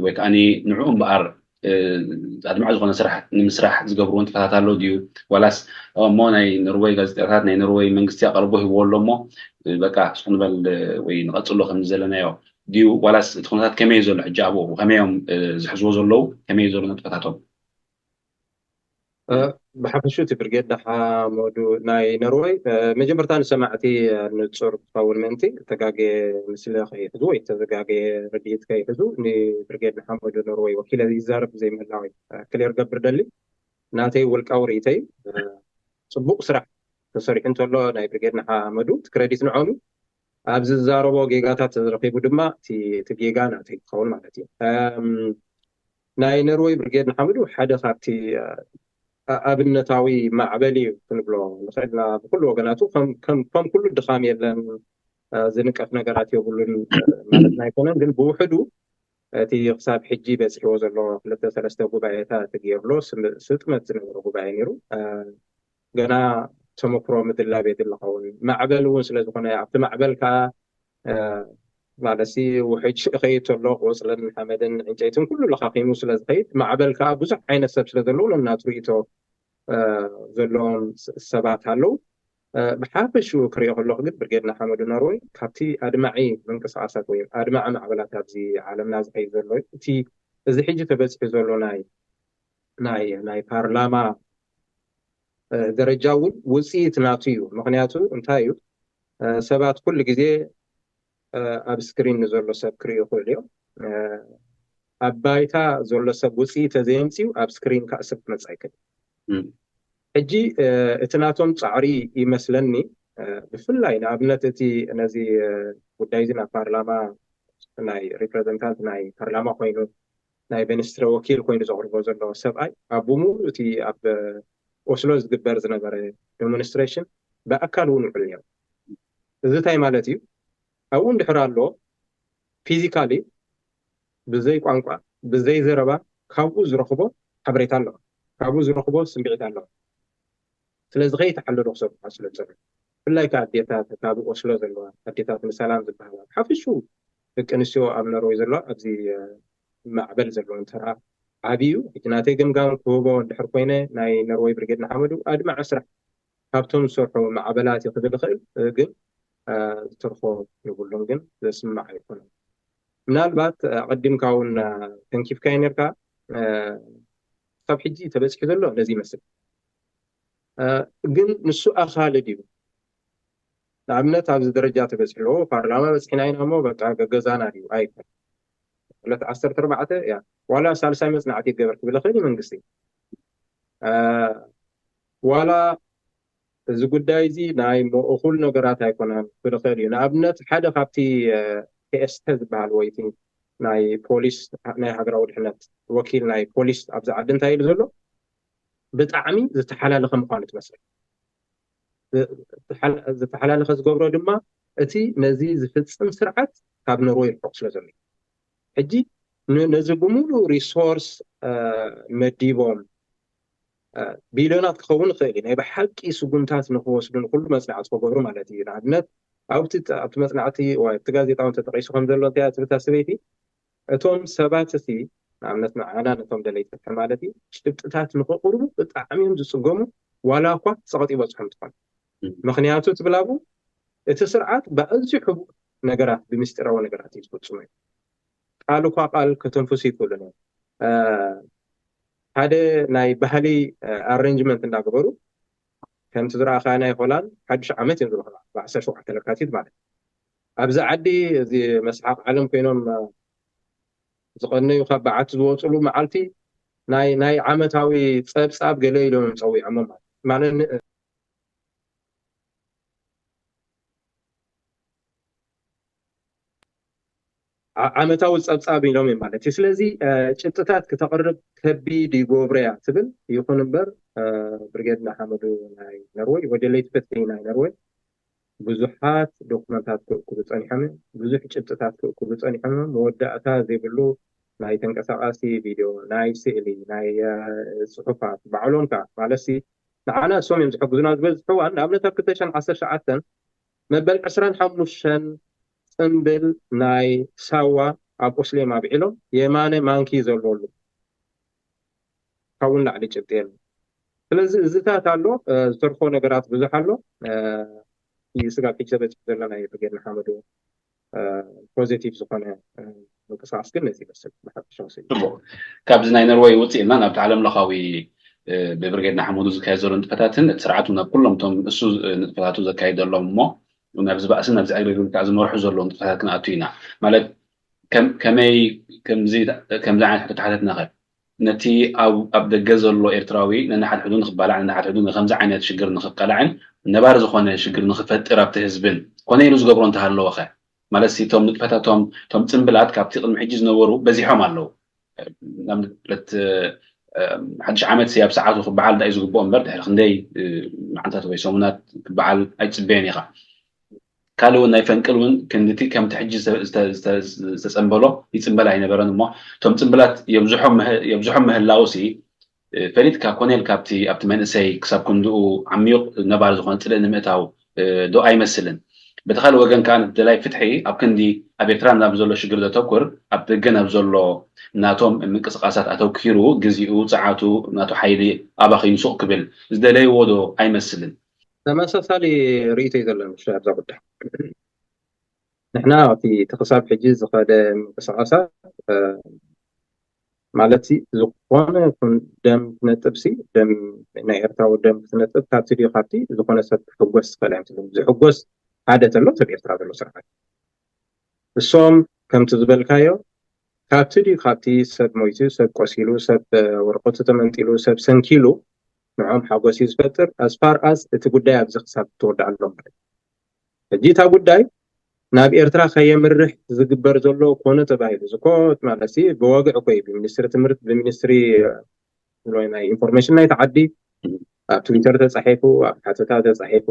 ወይ ከዓ ንዕኡ እምበኣር ኣድማዕ ዝኾነ ስራሕ ንምስራሕ ዝገብርዎ ንጥፈታት ኣሎ ድዩ? ዋላስ እሞ ናይ ኖርወይ ጋዜጣታት ናይ ኖርወይ መንግስቲ ኣቀርቦ ሂብዎ ኣሎ እሞ በቃ ስኹ ንበል ወይ ንቐፅሎ ከም ዘለናዮ ድዩ? ዋላስ እቲ ኩነታት ከመይ ዘሎ ሕጂ ኣብኡ ከመይ እዮም ዝሕዝዎ ዘለዉ? ከመይ ዘሎ ንጥፈታቶም? ብሓፈሹ እቲ ብርጌድ ንሓመዱ ናይ ኖርወይ መጀመርታ ንሰማዕቲ ንፁር ክኸውን ምእንቲ ተጋጌ ምስሊ ከይሕዙ ወይ ተዘጋጌ ርድኢት ከይሕዙ ንብርጌድ ንሓመዱ ኖርወይ ወኪለ ይዛረብ ዘይምህላወይ ክሌር ገብር ደሊ ናተይ ውልቃዊ ርእይተይ ፅቡቅ ስራሕ ተሰሪሑ እንተሎ ናይ ብርጌድ ንሓመዱ እቲ ክረዲት ንዖም እዩ። ኣብ ዝዛረቦ ጌጋታት ተረኺቡ ድማ እቲ ጌጋ ናተይ ክኸውን ማለት እዩ። ናይ ነርወይ ብርጌድ ንሓመዱ ሓደ ካብቲ ኣብነታዊ ማዕበል እዩ ክንብሎ ንኽእልና ብኩሉ ወገናቱ ከም ኩሉ ድኻም የለን ዝንቀፍ ነገራት የብሉን ማለት ኣይኮነን ግን ብውሕዱ እቲ ክሳብ ሕጂ በፂሕዎ ዘሎ ክልተ ሰለስተ ጉባኤታት ገይርሎ ስጥመት ዝነበረ ጉባኤ ነይሩ። ገና ተመክሮ ምድላብ የድሊ ኸውን ማዕበል እውን ስለዝኾነ ኣብቲ ማዕበል ከዓ ማለት ውሕጅ እኸይድ ተሎ ቆፅልን ሓመድን ዕንጨይትን ኩሉ ለኻኺሙ ስለዝኸይድ ማዕበል ከዓ ብዙሕ ዓይነት ሰብ ስለዘለዎ ነናቱ ርእቶ ዘለዎም ሰባት ኣለዉ። ብሓፈሽኡ ክሪኦ ከለኹ ግን ብርጌድ ንሓመዱ ኖርወይ ካብቲ ኣድማዒ ምንቅስቃሳት ወይ ኣድማዒ ማዕበላት ኣብዚ ዓለምና ዝኸይድ ዘሎ እዩ። እቲ እዚ ሕጂ ተበፂሑ ዘሎ ናይ ናይ ናይ ፓርላማ ደረጃ እውን ውፅኢት ናቱ እዩ። ምክንያቱ እንታይ እዩ ሰባት ኩሉ ግዜ ኣብ ስክሪን ንዘሎ ሰብ ክርእዩ ይኽእሉ እዮም። ኣብ ባይታ ዘሎ ሰብ ውፅኢት ተዘየምፅኡ ኣብ ስክሪን ከዓ ሰብ ክመፅእ ኣይክእል። ሕጂ እቲ ናቶም ፃዕሪ ይመስለኒ ብፍላይ ንኣብነት እቲ ነዚ ጉዳይ እዚ ናብ ፓርላማ ናይ ሪፕሬዘንታንት ናይ ፓርላማ ኮይኑ ናይ ሚኒስትሪ ወኪል ኮይኑ ዘቕርቦ ዘሎ ሰብኣይ ኣብ ብሙሉ እቲ ኣብ ኦስሎ ዝግበር ዝነበረ ዴሞንስትሬሽን ብኣካል እውን ውዕል ነይሩ። እዚ እንታይ ማለት እዩ? ኣብኡ እንድሕር ኣሎ ፊዚካሊ ብዘይ ቋንቋ ብዘይ ዘረባ ካብኡ ዝረኽቦ ሓበሬታ ኣለዋ፣ ካብኡ ዝረኽቦ ስምዒት ኣለዋ። ስለዚ ከይተሓለሉ ክሰብኩ ስለ ዝፀንሑ ብፍላይ ከዓ ኣዴታት ካብ ኦስሎ ዘለዋ ኣዴታት ንሰላም ዝበሃላ ሓፊሹ ደቂ ኣንስትዮ ኣብ ኖርወይ ዘለዋ ኣብዚ ማዕበል ዘለዎም ተራ ዓብዩ እዩ። ናተይ ገምጋም ክህቦ እንድሕር ኮይነ ናይ ኖርወይ ብርጌድ ንሓመዱ ኣድማዒ ስራሕ ካብቶም ዝሰርሑ ማዕበላት እዩ ክብል ይኽእል፣ ግን ዝተርፎ የብሉን፣ ግን ዘስምዕ ኣይኮነን። ምናልባት ኣቐዲምካ እውን ተንኪፍካዮ ነርካ፣ ክሳብ ሕጂ ተበፂሑ ዘሎ ነዚ ይመስል። ግን ንሱ ኣኻሊ ድዩ? ንኣብነት ኣብዚ ደረጃ ተበፂሑ ኣለዎ፣ ፓርላማ በፂሕና ኢና እሞ በቃ ገገዛና ድዩ? ኣይኮን ዕለት ዓሰርተ ኣርባዕተ እያ ዋላ ሳልሳይ መፅናዕቲ ይገበር ክብል ይኽእል እዩ መንግስቲ። ዋላ እዚ ጉዳይ እዚ ናይ እኩል ነገራት ኣይኮነን ክብል ይኽእል እዩ። ንኣብነት ሓደ ካብቲ ፒኤስተ ዝበሃል ወይ ናይ ፖሊስ ናይ ሃገራዊ ድሕነት ወኪል ናይ ፖሊስ ኣብዚ ዓዲ እንታይ ኢሉ ዘሎ ብጣዕሚ ዝተሓላለኸ ምዃኑ ትመስል። ዝተሓላለኸ ዝገብሮ ድማ እቲ ነዚ ዝፍፅም ስርዓት ካብ ኖርወይ ርሑቕ ስለ ዘሎ ሕጂ ነዚ ብምሉእ ሪሶርስ መዲቦም ቢልዮናት ክኸውን ይኽእል እዩ ናይ ብሓቂ ስጉምታት ንክወስዱ ንኩሉ መፅናዕቲ ክገብሩ ማለት እዩ። ንኣብነት ኣብቲ ኣብቲ መፅናዕቲ እቲ ጋዜጣ እውን ተጠቂሱ ከም ዘሎ እንታይ ትብል እታ ሰበይቲ እቶም ሰባት እቲ ንኣብነት ንዓና ነቶም ደለይቲ ፍትሒ ማለት እዩ ጭብጥታት ንክቕርቡ ብጣዕሚ እዮም ዝፅገሙ ዋላ እኳ ፀቕጢ ይበፅሖም ትኾን ምክንያቱ ትብል ኣብኡ እቲ ስርዓት ብኣዝዩ ሕቡእ ነገራት ብምስጢራዊ ነገራት እዩ ዝፍፅሙ እዩ። ቃል እኳ ቃል ከተንፍሱ ይክእሉ እዮም። ሓደ ናይ ባህሊ ኣሬንጅመንት እንዳገበሩ ከምቲ ዝረኣኻዮ ናይ ሆላንድ ሓድሽ ዓመት እዮም ዝረኽባ፣ ብ ዓሰርተ ሸውዓተ ለካቲት ማለት እዩ። ኣብዚ ዓዲ እዚ መስሓቕ ዓለም ኮይኖም ዝቐነዩ ካብ በዓቲ ዝወፅሉ መዓልቲ ናይ ናይ ዓመታዊ ፀብፃብ ገለ ኢሎም እዮም ፀዊዖሞ ማለት ማለት ን- ዓ- ዓመታዊ ፀብፃብ ኢሎም እዮም ማለት እዩ። ስለዚ እ፣ ጭብጥታት ክተቕርብ ከቢድ ይገብሮ እያ ትብል። ይኹን እምበር እ፣ ብርጌድ ንሓመዱ ናይ ነርወይ ወደ ለይቲ ፍትሒ ናይ ነርወይ ብዙሓት ዶክመንታት ክእክቡ ፀኒሖም እዮም። ብዙሕ ጭብጥታት ክእክቡ ፀኒሖም እዮም። መወዳእታ ዘይብሉ ናይ ተንቀሳቃሲ ቪድዮ፣ ናይ ስእሊ፣ ናይ እ፣ ፅሑፋት ባዕሎም ከዓ ማለት ሲ ንዓና እሶም እዮም ዝሕግዙና ዝበዝሑ እዋን ንኣብነት ኣብ ክልተ ሽሕን ዓሰርተ ትሽዓተን መበል ዕስራን ሓሙሽተን ፅምብል ናይ ሳዋ ኣብ ኦስሌም ኣብዒሎም የማነ ማንኪ ዘለሉ ካብኡ ንላዕሊ ጭብጢ የለን። ስለዚ እዚታት ኣሎ እ፣ ዝተርፎ ነገራት ብዙሕ ኣሎ እ፣ ስጋብ ሕጂ ተበፂሑ ዘሎ ናይ ብርጌድ ንሓመዱ ፖዚቲቭ ዝኾነ እ፣ ምንቅስቃስ ግን ነዚ ይመስል ብሓፈሻ ወሲዱ። ጽቡቕ። ካብዚ ናይ ኖርወይ ውፅእ ኢልና ናብቲ ዓለም ለኻዊ እ፣ ብብርጌድ ንሓመዱ ዝካየድ ዘሎ ንጥፈታትን እቲ ስርዓቱ ናብ ኩሎም እቶም እሱ እ፣ ንጥፈታቱ ዘካይደሎም እሞ ናብዚ ባእስን ናብዚ ዕግርግርን ከዓ ዝመርሑ ዘለዉ ንጥፈታት ክንኣቱ ኢና። ማለት ከም- ከመይ ከምዚ ከምዚ ዓይነት ሕቶ ተሓተትና ኸ ነቲ ኣብ ኣብ ደገ ዘሎ ኤርትራዊ ነንሓድሕዱ ንኽባላዕ ነንሓድሕዱ ንከምዚ ዓይነት ሽግር ንኽቀላዕን ነባሪ ዝኾነ ሽግር ንኽፈጥር ኣብቲ ህዝብን ኮነ ኢሉ ዝገብሮ እንተሃለወ ኸ ማለት ሲ እቶም ንጥፈታቶም እቶም ፅምብላት ካብቲ ቅድሚ ሕጂ ዝነበሩ በዚሖም ኣለዉ ንኣብነት ሓድሽ ዓመት ሲ ኣብ ሰዓቱ ክበዓል ዳዩ ዝግብኦ እምበር ድሕሪ ክንደይ መዓልታት ወይ ሰሙናት ክበዓል ኣይትፅበዮን ኢኻ ካልእ እውን ናይ ፈንቅል እውን ክንድቲ ከምቲ ሕጂ ዝተፀንበሎ ይፅንበል ኣይነበረን እሞ እቶም ፅንብላት የብዝሖም ምህላው ሲ ፈሊጥካ ኮነ ኢልካ ኣብቲ ኣብቲ መንእሰይ ክሳብ ክንድኡ ዓሚቕ ነባሪ ዝኾነ ፅልኢ ንምእታው ዶ ኣይመስልን? በቲ ካልእ ወገን ከዓ ደላይ ፍትሒ ኣብ ክንዲ ኣብ ኤርትራ ናብ ዘሎ ሽግር ዘተኩር ኣብ ደገ ናብ ዘሎ ናቶም ምንቅስቃሳት ኣተኪሩ ግዜኡ፣ ፀዓቱ፣ ናቱ ሓይሊ ኣባኺኑ ሱቕ ክብል ዝደለይዎ ዶ ኣይመስልን? ተመሳሳሊ ርእይቶ እዩ ዘለኒ ኣብዛ ጉዳይ። ንሕና እቲ እቲ ክሳብ ሕጂ ዝኸደ ምንቅስቃሳት ማለት ሲ ዝኾነ ይኹን ደም ክትነጥብ ሲ ደም ናይ ኤርትራዊ ደም ክትነጥብ ካብቲ ድዩ ካብቲ ዝኾነ ሰብ ክሕጎስ ዝኽእል ኣይመስለኒ። ዝሕጎስ ሓደ ተሎ ሰብ ኤርትራ ዘሎ ስርዓት እሶም ከምቲ ዝበልካዮ ካብቲ ድዩ ካብቲ ሰብ ሞይቱ ሰብ ቆሲሉ ሰብ ወረቀቱ ተመንጢሉ ሰብ ሰንኪሉ ንዖም ሓጎስ እዩ ዝፈጥር as far as እቲ ጉዳይ ኣብዚ ክሳብ ትወዳእ ኣሎ ማለት ሕጂ እታ ጉዳይ ናብ ኤርትራ ከየምርሕ ዝግበር ዘሎ ኮነ ተባሂሉ ዝኮት ማለት ሲ ብወግዕ ኮይ ብሚኒስትሪ ትምህርቲ ብሚኒስትሪ ናይ ኢንፎርሜሽን ናይ ተዓዲ ኣብ ትዊተር ተፃሒፉ ኣብ ሓተታ ተፃሒፉ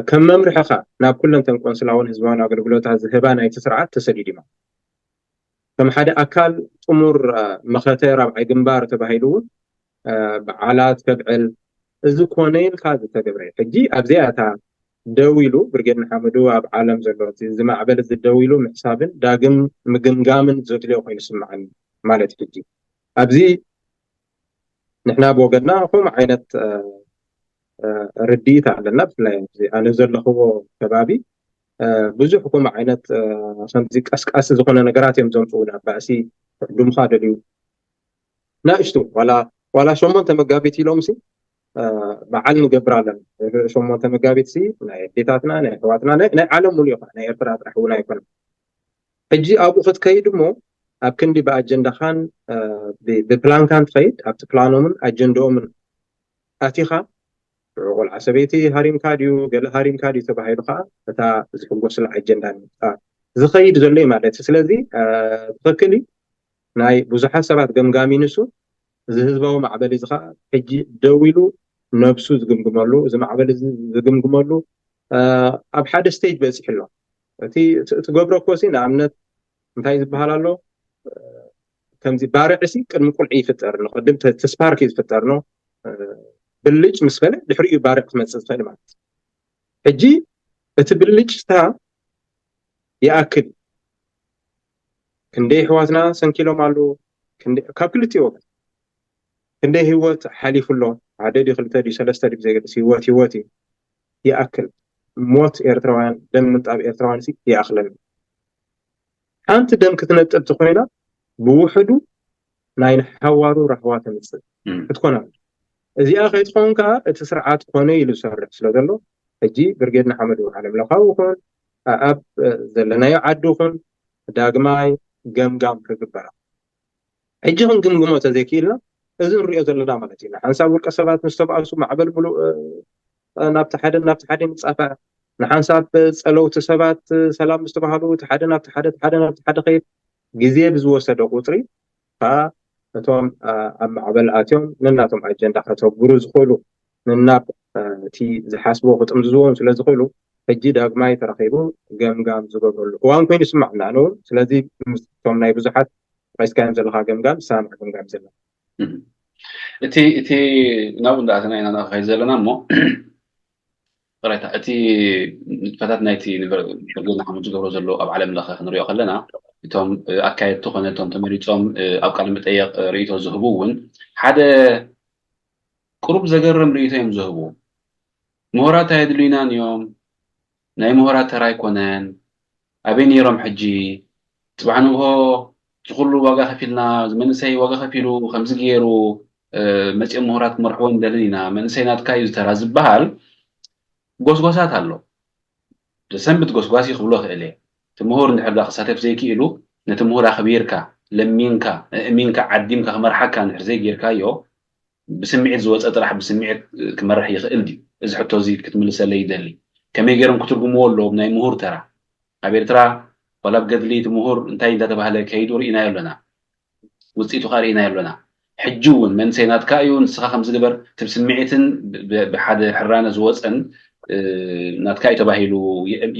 ከም መምርሕኻ ናብ ኩለን ተን ቆንስላውን ህዝባውን ኣገልግሎታት ዝህባ ናይቲ ስርዓት ተሰዲዲማ ከም ሓደ ኣካል ጥሙር መኸተ ራብዓይ ግንባር ተባሂሉ እውን በዓላት ከብዕል እዚ ኮነ ኢልካ ዝተገብረ ሕጂ ኣብዚኣ እታ ደው ኢሉ ብርጌድ ንሓመዱ ኣብ ዓለም ዘሎ እዚ ማዕበል እዚ ደው ኢሉ ምሕሳብን ዳግም ምግምጋምን ዘድልዮ ኮይኑ ስምዓኒ ማለት ሕጂ ኣብዚ ንሕና ብወገንና ከምኡ ዓይነት ርድኢት ኣለና ብፍላይ ኣብዚ ኣነ ዘለኽዎ ከባቢ ብዙሕ ከምኡ ዓይነት ከምዚ ቀስቃሲ ዝኾነ ነገራት እዮም ዘምፅኡ ናብ ባእሲ ክዕድሙኻ ደልዩ ናእሽቱ ዋላ ዋላ ሸሞንተ መጋቢት ኢሎም ሲ በዓል ንገብር ኣለና ሸሞንተ መጋቢት ሲ ናይ ኣዴታትና ናይ ኣሕዋትና ናይ ዓለም ሙሉ ይኾን ናይ ኤርትራ ጥራሕ እውን ኣይኮነ ሕጂ ኣብኡ ክትከይድ እሞ ኣብ ክንዲ ብኣጀንዳኻን ብፕላንካን ትኸይድ ኣብቲ ፕላኖምን ኣጀንዳኦምን ኣቲኻ ሽዑ ቆልዓ ሰበይቲ ሃሪምካ ድዩ ገለ ሃሪምካ ድዩ ተባሂሉ ከዓ እታ ዝሕጎስላ ኣጀንዳ ንምፍጣር ዝኸይድ ዘሎ እዩ ማለት እዩ ስለዚ ትኽክል እዩ ናይ ብዙሓት ሰባት ገምጋሚ ንሱ እዚ ህዝባዊ ማዕበል እዚ ከዓ ሕጂ ደው ኢሉ ነብሱ ዝግምግመሉ እዚ ማዕበል እዚ ዝግምግመሉ ኣብ ሓደ ስቴጅ በፂሑ ኣሎ እቲ ትገብሮ እኮ ሲ ንኣብነት እንታይ ዝበሃል ኣሎ ከምዚ ባርዕ ሲ ቅድሚ ቁልዒ ይፍጠር ነው ቅድም ተስፓርክ እዩ ዝፍጠር ነው ብልጭ ምስ በለ ድሕሪኡ ባርዕ ክመፅእ ዝኽእል ማለት ሕጂ እቲ ብልጭታ ይኣክል ክንደይ ኣሕዋትና ሰንኪሎም ኣለዉ ካብ ክልቲኡ ወገን ክንደይ ህይወት ሓሊፉ ኣሎ ሓደ ድዩ ክልተ ድዩ ሰለስተ ድዩ ብዘይገድስ ህይወት ህይወት እዩ ይኣክል ሞት ኤርትራውያን ደም ምንጣብ ኤርትራውያን ሲ ይኣኽለኒ ሓንቲ ደም ክትነጥብ ተኮይና ብውሕዱ ናይ ንሓዋሩ ራህዋ ተምፅእ ክትኮና እዚኣ ከይትኸውን ከዓ እቲ ስርዓት ኮነ ኢሉ ዝሰርሕ ስለ ዘሎ ሕጂ ብርጌድ ንሓመዱ ዓለም ለኻዊ ይኹን ኣብ ዘለናዮ ዓዲ ይኹን ዳግማይ ገምጋም ክግበራ ሕጂ ክንግምግሞ ተዘይክኢልና እዚ ንሪኦ ዘለና ማለት እዩ። ንሓንሳብ ውልቀ ሰባት ምስ ተባእሱ ማዕበል ሙሉእ ናብቲ ሓደ ናብቲ ሓደ ንፃፋ ንሓንሳብ ፀለውቲ ሰባት ሰላም ምስ ተባሃሉ እቲ ሓደ ናብቲ ሓደ ሓደ ናብቲ ሓደ ከይድ ግዜ ብዝወሰደ ቁፅሪ ከዓ እቶም ኣብ ማዕበል ኣትዮም ነናቶም ኣጀንዳ ከተግብሩ ዝኽእሉ ንናብ እቲ ዝሓስቦ ክጥምዝዝዎም ስለ ዝኽእሉ ሕጂ ዳግማይ ተረኺቡ ገምጋም ዝገብረሉ እዋን ኮይኑ ይስማዕና ኣነ እውን ስለዚ ምስቶም ናይ ብዙሓት ጠቂስካዮም ዘለካ ገምጋም ዝሰማማዕ ገምጋም ዘሎ እቲ እቲ ናብኡ እንዳኣተና ኢና ንኸይድ ዘለና እሞ ቅሬታ እቲ ንጥፈታት ናይቲ ንብርጌድ ንሓመዱ ዝገብሮ ዘሎ ኣብ ዓለም ለኸ ክንሪኦ ከለና እቶም ኣካየድቲ ኮነ እቶም ተመሪፆም ኣብ ቃለ መጠየቕ ርእይቶ ዝህቡ እውን ሓደ ቅሩብ ዘገርም ርእይቶ እዮም ዝህቡ። ምሁራት ኣየድልዩናን እዮም፣ ናይ ምሁራት ተራ ኣይኮነን፣ ኣበይ ነይሮም ሕጂ? ፅባሕ ንግሆ ዝኩሉ ዋጋ ከፊልና፣ መንእሰይ ዋጋ ከፊሉ ከምዚ ገይሩ መፂኦም ምሁራት ክመርሕዎ ንደልን ኢና፣ መንእሰይ ናትካ እዩ ዝተራ ዝበሃል ጎስጓሳት ኣሎ። ዘሰንብት ጎስጓስ እዩ ክብሎ ክእል እየ። እቲ ምሁር እንድሕር ዳ ክሳተፍ ዘይክኢሉ ነቲ ምሁር ኣኽቢርካ ለሚንካ እእሚንካ ዓዲምካ ክመርሓካ እንድሕር ዘይጌርካዮ ብስምዒት ዝወፀ ጥራሕ ብስምዒት ክመርሕ ይኽእል ድዩ? እዚ ሕቶ እዚ ክትምልሰለይ ይደሊ። ከመይ ገይሮም ክትርጉምዎ ኣለዎም ናይ ምሁር ተራ? ኣብ ኤርትራ ዋላ ኣብ ገድሊ እቲ ምሁር እንታይ እንዳተባህለ ከይዱ ርኢናዮ ኣለና። ውፅኢቱ ከዓ ርኢናዮ ኣለና። ሕጂ እውን መንሰይ ናትካ እዩ ንስኻ ከምዚ ግበር ትብ ስምዒትን ብሓደ ሕራነ ዝወፀን ናትካ እዩ ተባሂሉ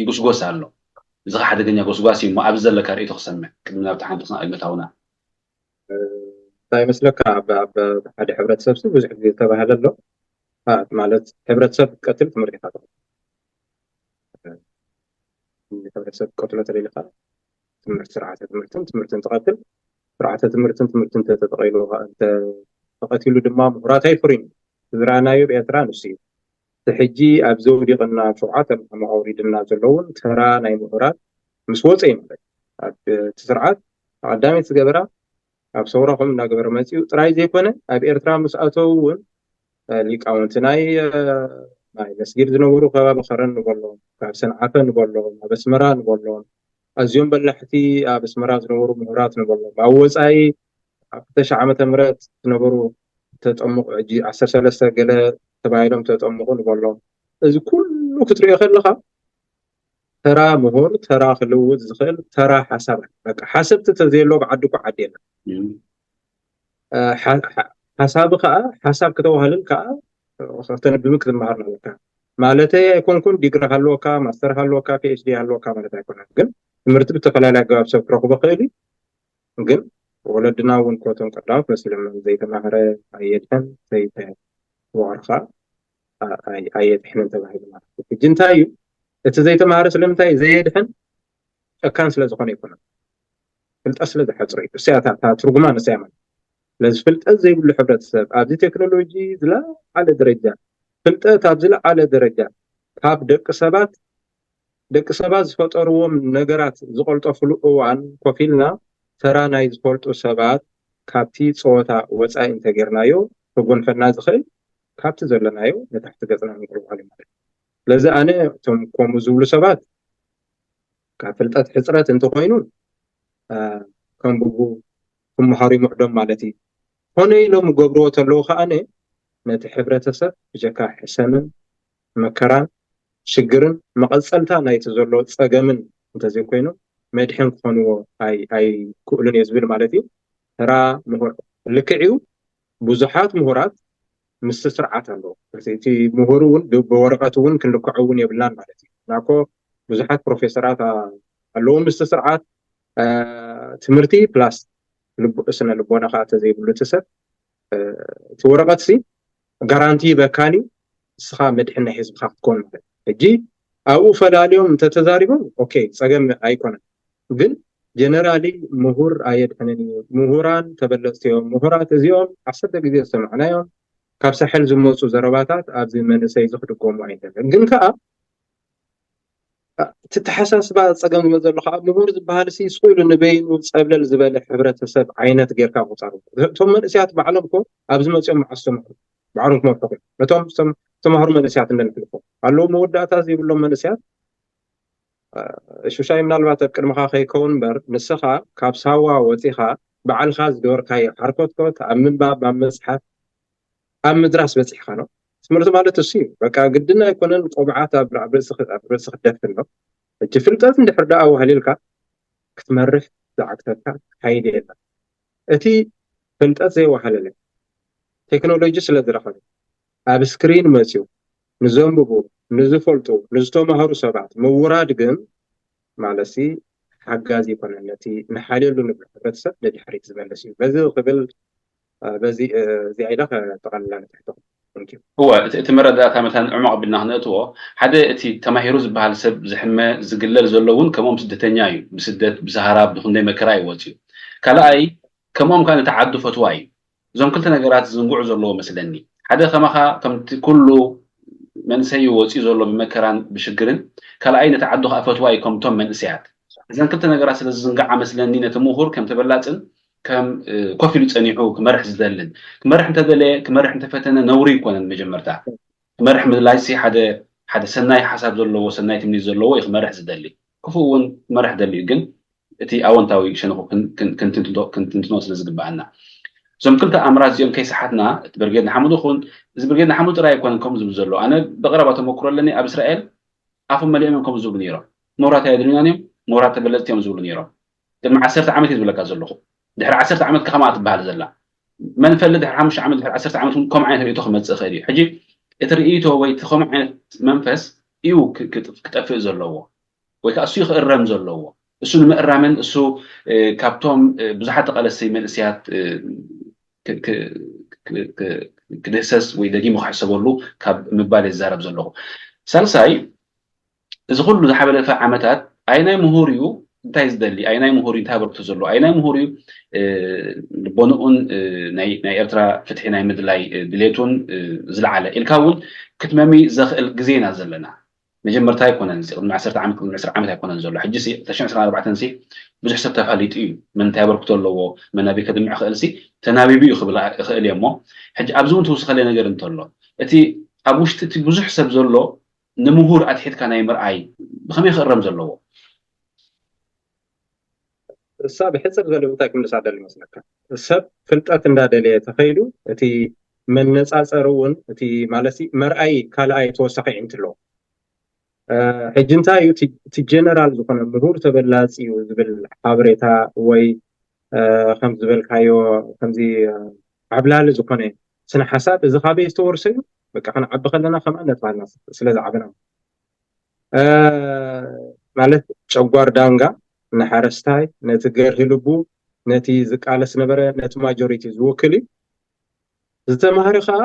ይጉስጎስ ኣሎ። እዚ ከዓ ሓደገኛ ጎስጓስ እዩ እሞ ኣብዚ ዘለካ ርእይቶ ክሰምዕ ቅድሚ ናብቲ ሓንቲ ምእታውና። እንታይ ይመስለካ ኣብ ሓደ ሕብረተሰብ ብዙሕ ግዜ ዝተባህለ ኣሎ ማለት ሕብረተሰብ ክትቀትል ትምህርቲ ኢካ ትቐትል ሕብረተሰብ ክትቀትሎ ተደሊካ ትምህርቲ ስርዓተ ትምህርትን ትምህርትን ትቐትል ስርዓተ ትምህርትን ትምህርትን ተተጠቒሉ ተቐቲሉ ድማ ምሁራት ኣይፍሩን ዝረኣናዮ ኣብ ኤርትራ ንሱ እዩ ሕጂ ኣብዚ ወዲቕና ሸውዓተ ዓመት ኣውሪድና ዘለውን ተራ ናይ ምሁራት ምስ ወፀ እዩ ማለት ኣብ እቲ ስርዓት ኣቐዳሚት ዝገበራ ኣብ ሰውራ ከም እናገበረ መፂኡ ጥራይ ዘይኮነ ኣብ ኤርትራ ምስ ኣተው እውን ሊቃውንቲ ናይ ናይ መስጊድ ዝነበሩ ከባቢ ከረን ንበሎም ካብ ሰንዓፈ ንበሎም ኣብ ኣስመራ ንበሎም ኣዝዮም በላሕቲ ኣብ ኣስመራ ዝነበሩ ምሁራት ንበሎም ኣብ ወፃኢ ኣብ ክልተ ሺሕ ዓመተ ምህረት ዝነበሩ ተጠምቑ ሕጂ ዓሰርተ ሰለስተ ገለ ተባሂሎም ተጠምቑ ንበሎም እዚ ኩሉ ክትሪኦ ከለካ ተራ ምሁር ተራ ክልውጥ ዝኽእል ተራ ሓሳብ በቃ ሓሰብቲ ተዘየሎ ብዓዲ እኮ ዓዲ የለን ሓሳብ ከዓ ሓሳብ ከተዋህልል ከዓ ከተንብብን ክትመሃር ኣለካ ማለተይ ኣይኮንኩን ዲግሪ ሃለወካ ማስተር ሃለወካ ፒኤችዲ ሃለወካ ማለት ኣይኮነን ግን ትምህርቲ ብተፈላለየ ኣገባብ ሰብ ክረኽቦ ክእል ግን ወለድና እውን ኮቶም ቀዳሞት መሲሎም ዘይተማህረ ኣየድሕን ዘይተወቕርካ ኣየድሕንን ተባሂሉ ማለት እዩ ሕጂ እንታይ እዩ እቲ ዘይተማህረ ስለምንታይ ዘየድሕን ጨካን ስለ ዝኾነ ይኮነ ፍልጠት ስለ ዝሓፅሮ እዩ እሰያታ ትርጉማ ንሰያ ማለት ስለዚ ፍልጠት ዘይብሉ ሕብረተሰብ ኣብዚ ቴክኖሎጂ ዝለዓለ ደረጃ ፍልጠት ኣብ ዝለዓለ ደረጃ ካብ ደቂ ሰባት ደቂ ሰባት ዝፈጠርዎም ነገራት ዝቐልጠፍሉ እዋን ኮፍ ኢልና ተራ ናይ ዝፈልጡ ሰባት ካብቲ ፀወታ ወፃኢ እንተጌርናዮ ከጎንፈና ዝኽእል ካብቲ ዘለናዮ ንታሕቲ ገፅና ምንቅልቋል ማለት ስለዚ ኣነ እቶም ከምኡ ዝብሉ ሰባት ካብ ፍልጠት ሕፅረት እንተኮይኑ ከንብቡ ክመሃሩ ይምዕዶም ማለት እዩ ኮነ ኢሎም ገብርዎ ተለዉ ከኣነ ነቲ ሕብረተሰብ ብጀካ ሕሰምን መከራን ሽግርን መቐፀልታ ናይቲ ዘሎ ፀገምን እንተዘይኮይኑ መድሕን ክኾንዎ ኣይክእሉን እየ ዝብል ማለት እዩ ተራ ምሁር ልክዕ እዩ ብዙሓት ምሁራት ምስቲ ስርዓት ኣለዉ እቲ ምሁር እውን ብወረቀት እውን ክንልክዖ እውን የብልናን ማለት እዩ ናኮ ብዙሓት ፕሮፌሰራት ኣለዉ ምስቲ ስርዓት ትምህርቲ ፕላስ ስነ ልቦና ከዓ ተዘይብሉ እቲ ሰብ እቲ ወረቀት ሲ ጋራንቲ ይበካኒ እስኻ መድሕን ናይ ህዝብካ ክትኮን ማለት ሕጂ ኣብኡ ፈላልዮም እንተተዛሪቦም ኦኬ ፀገም ኣይኮነን ግን ጀነራሊ ምሁር ኣየድሕንን እዩ ምሁራን ተበለፅቲ እዮም ምሁራት እዚኦም ዓሰርተ ግዜ ዝሰማዕናዮም ካብ ሳሕል ዝመፁ ዘረባታት ኣብዚ መንእሰይ እዚ ክድገሙ ኣይደለን ግን ከዓ ትተሓሳስባ ፀገም ዝመፅ ዘሎ ከዓ ምሁር ዝበሃል ሲ ስቁ ኢሉ ንበይኑ ፀብለል ዝበለ ሕብረተሰብ ዓይነት ጌርካ ቁፃሩ እቶም መንእሰያት ባዕሎም ኮ ኣብዚ መፅኦም መዓስ ተምሃሩ ባዕሎም ክመርሑ ነቶም ዝተማህሩ መንእስያት እንደንሕልፎ ኣለዉ። መወዳእታ ዘይብሎም መንእስያት ሹሻይ ምናልባት ኣብ ቅድመኻ ከይከውን እምበር፣ ንስኻ ካብ ሳዋ ወፂኻ ባዕልኻ ዝገበርካዮ ሓርኮትኮት ኣብ ምንባብ፣ ኣብ መፅሓፍ፣ ኣብ ምድራስ በፂሕካ ነው። ትምህርቲ ማለት እሱ እዩ። በቃ ግድን ኣይኮነን ቆብዓት ኣብ ርእሲ ክደፍን ነው። እጅ ፍልጠት እንድሕር ደኣ ወህሊልካ ክትመርሕ ዝዓግተካ ሓይሊ የለን። እቲ ፍልጠት ዘይወሃለለ ቴክኖሎጂ ስለ ዝረኸበ ኣብ ስክሪን መፅዩ ንዘንብቡ፣ ንዝፈልጡ፣ ንዝተማሃሩ ሰባት ምውራድ ግን ማለትሲ ሓጋዚ ይኮነን። ነቲ ንሓልየሉ ንብል ሕብረተሰብ ንድሕሪት ዝመልስ እዩ። በዚ ክብል በዚ እዚኣ ኢለ ከጠቐልላ ንትሕቶ። እወ እቲ መረዳእታ መታን ዕሙቕ ኣቢልና ክነእትዎ ሓደ እቲ ተማሂሩ ዝበሃል ሰብ ዝሕመ ዝግለል ዘሎ እውን ከምኦም ስደተኛ እዩ። ብስደት ብሰሃራ ብክንደይ መከራ እዩ ወፅዩ። ካልኣይ ከምኦም ከዓ ነቲ ዓዱ ፈትዋ እዩ። እዞም ክልተ ነገራት ዝዝንግዑ ዘለዎ መስለኒ። ሓደ ከማኻ ከምቲ ኩሉ መንእሰይ እዩ ወፂኡ ዘሎ ብመከራን ብሽግርን፣ ካልኣይ ነቲ ዓዱ ከዓ ፈትዋ እዩ ከምቶም መንእሰያት። እዘን ክልተ ነገራት ስለ ዝዝንግዓ መስለኒ ነቲ ምሁር ከም ተበላፅን ከም ኮፍ ኢሉ ፀኒሑ ክመርሕ ዝደልን። ክመርሕ እንተደለየ ክመርሕ እንተፈተነ ነውሪ ይኮነን። መጀመርታ ክመርሕ ምድላይ ሓደ ሓደ ሰናይ ሓሳብ ዘለዎ ሰናይ ትምኒት ዘለዎ እዩ ክመርሕ ዝደሊ። ክፉእ እውን ክመርሕ ደሊ እዩ ግን እቲ ኣወንታዊ ሸነኹ ክንትንትኖ ስለ ዝግብኣና እዞም ክልተ ኣምራት እዚኦም ከይሰሓትና እቲ ብርጌድ ንሓመዱ ይኹን እዚ ብርጌድ ንሓመዱ ጥራይ ኣይኮነን ከምኡ ዝብል ዘሎ። ኣነ ብቐረባ ተመክሮ ኣለኒ። ኣብ እስራኤል ኣፎም መሊኦም እዮም ከምኡ ዝብሉ ነይሮም። ምሁራት ኣየድልዩናን እዮም፣ ምሁራት ተበለፅቲ እዮም ዝብሉ ነይሮም። ቅድሚ ዓሰርተ ዓመት እዩ ዝብለካ ዘለኹ። ድሕሪ ዓሰርተ ዓመት ከማ ትበሃል ዘላ መንፈሊ ድሕሪ ሓሙሽተ ዓመት ድሕሪ ዓሰርተ ዓመት እውን ከምኡ ዓይነት ርእይቶ ክመፅእ ይኽእል እዩ። ሕጂ እቲ ርእይቶ ወይ እቲ ከምኡ ዓይነት መንፈስ እዩ ክጠፍእ ዘለዎ ወይ ከዓ እሱ ክእረም ዘለዎ። እሱ ንምእራምን እሱ ካብቶም ብዙሓት ተቃለስቲ መንእስያት ክድህሰስ ወይ ደጊሙ ክሕሰበሉ ካብ ምባል ይዛረብ ዘለኹ። ሳልሳይ እዚ ኩሉ ዝሓለፈ ዓመታት ኣይናይ ምሁር እዩ እንታይ ዝደሊ ኣይናይ ምሁር እንታይ ኣበርክቶ ዘለዎ ኣይናይ ምሁር እዩ ልቦንኡን ናይ ኤርትራ ፍትሒ ናይ ምድላይ ድሌቱን ዝለዓለ ኢልካ እውን ክትመሚ ዘኽእል ግዜ ኢና ዘለና። መጀመርታ ኣይኮነን እዚ ቅድሚ ዓሰርተ ዓመት ቅድሚ ዕስራ ዓመት ኣይኮነን ዘሎ ሕጂ ሲ ተሽዕ ዕስራን ኣርባዕተን ሲ ብዙሕ ሰብ ተፋሊጡ እዩ። መን እንታይ ኣበርክቶ ኣለዎ መን ኣበይ ከድምዕ ክእል ሲ ተናቢቡ እዩ ክብል እኽእል እየ እሞ ሕጂ ኣብዚ እውን ትውስኸለይ ነገር እንተሎ እቲ ኣብ ውሽጢ እቲ ብዙሕ ሰብ ዘሎ ንምሁር ኣትሒትካ ናይ ምርኣይ ብኸመይ ክእረም ዘለዎ? እሳ ብሕፅር ዘለ እንታይ ክምልሳ ደሊ ይመስለካ? ሰብ ፍልጠት እንዳደለየ ተኸይዱ እቲ መነፃፀሪ እውን እቲ ማለት መርኣይ ካልኣይ ተወሳኺ ዕንት ኣለዎ። ሕጂ እንታይ እዩ እቲ ጀነራል ዝኾነ ምሁር ተበላፂ እዩ ዝብል ሓበሬታ ወይ ከም ዝበልካዮ ከምዚ ዓብላሊ ዝኾነ ስነ ሓሳብ እዚ ካበይ ዝተወርሰ እዩ? በቃ ክንዓቢ ከለና ከማን ነትባልና ስለ ዝዓበና ማለት ጨጓር ዳንጋ ንሓረስታይ ነቲ ገርሂ ልቡ ነቲ ዝቃለስ ነበረ ነቲ ማጆሪቲ ዝውክል እዩ። ዝተማህረ ከዓ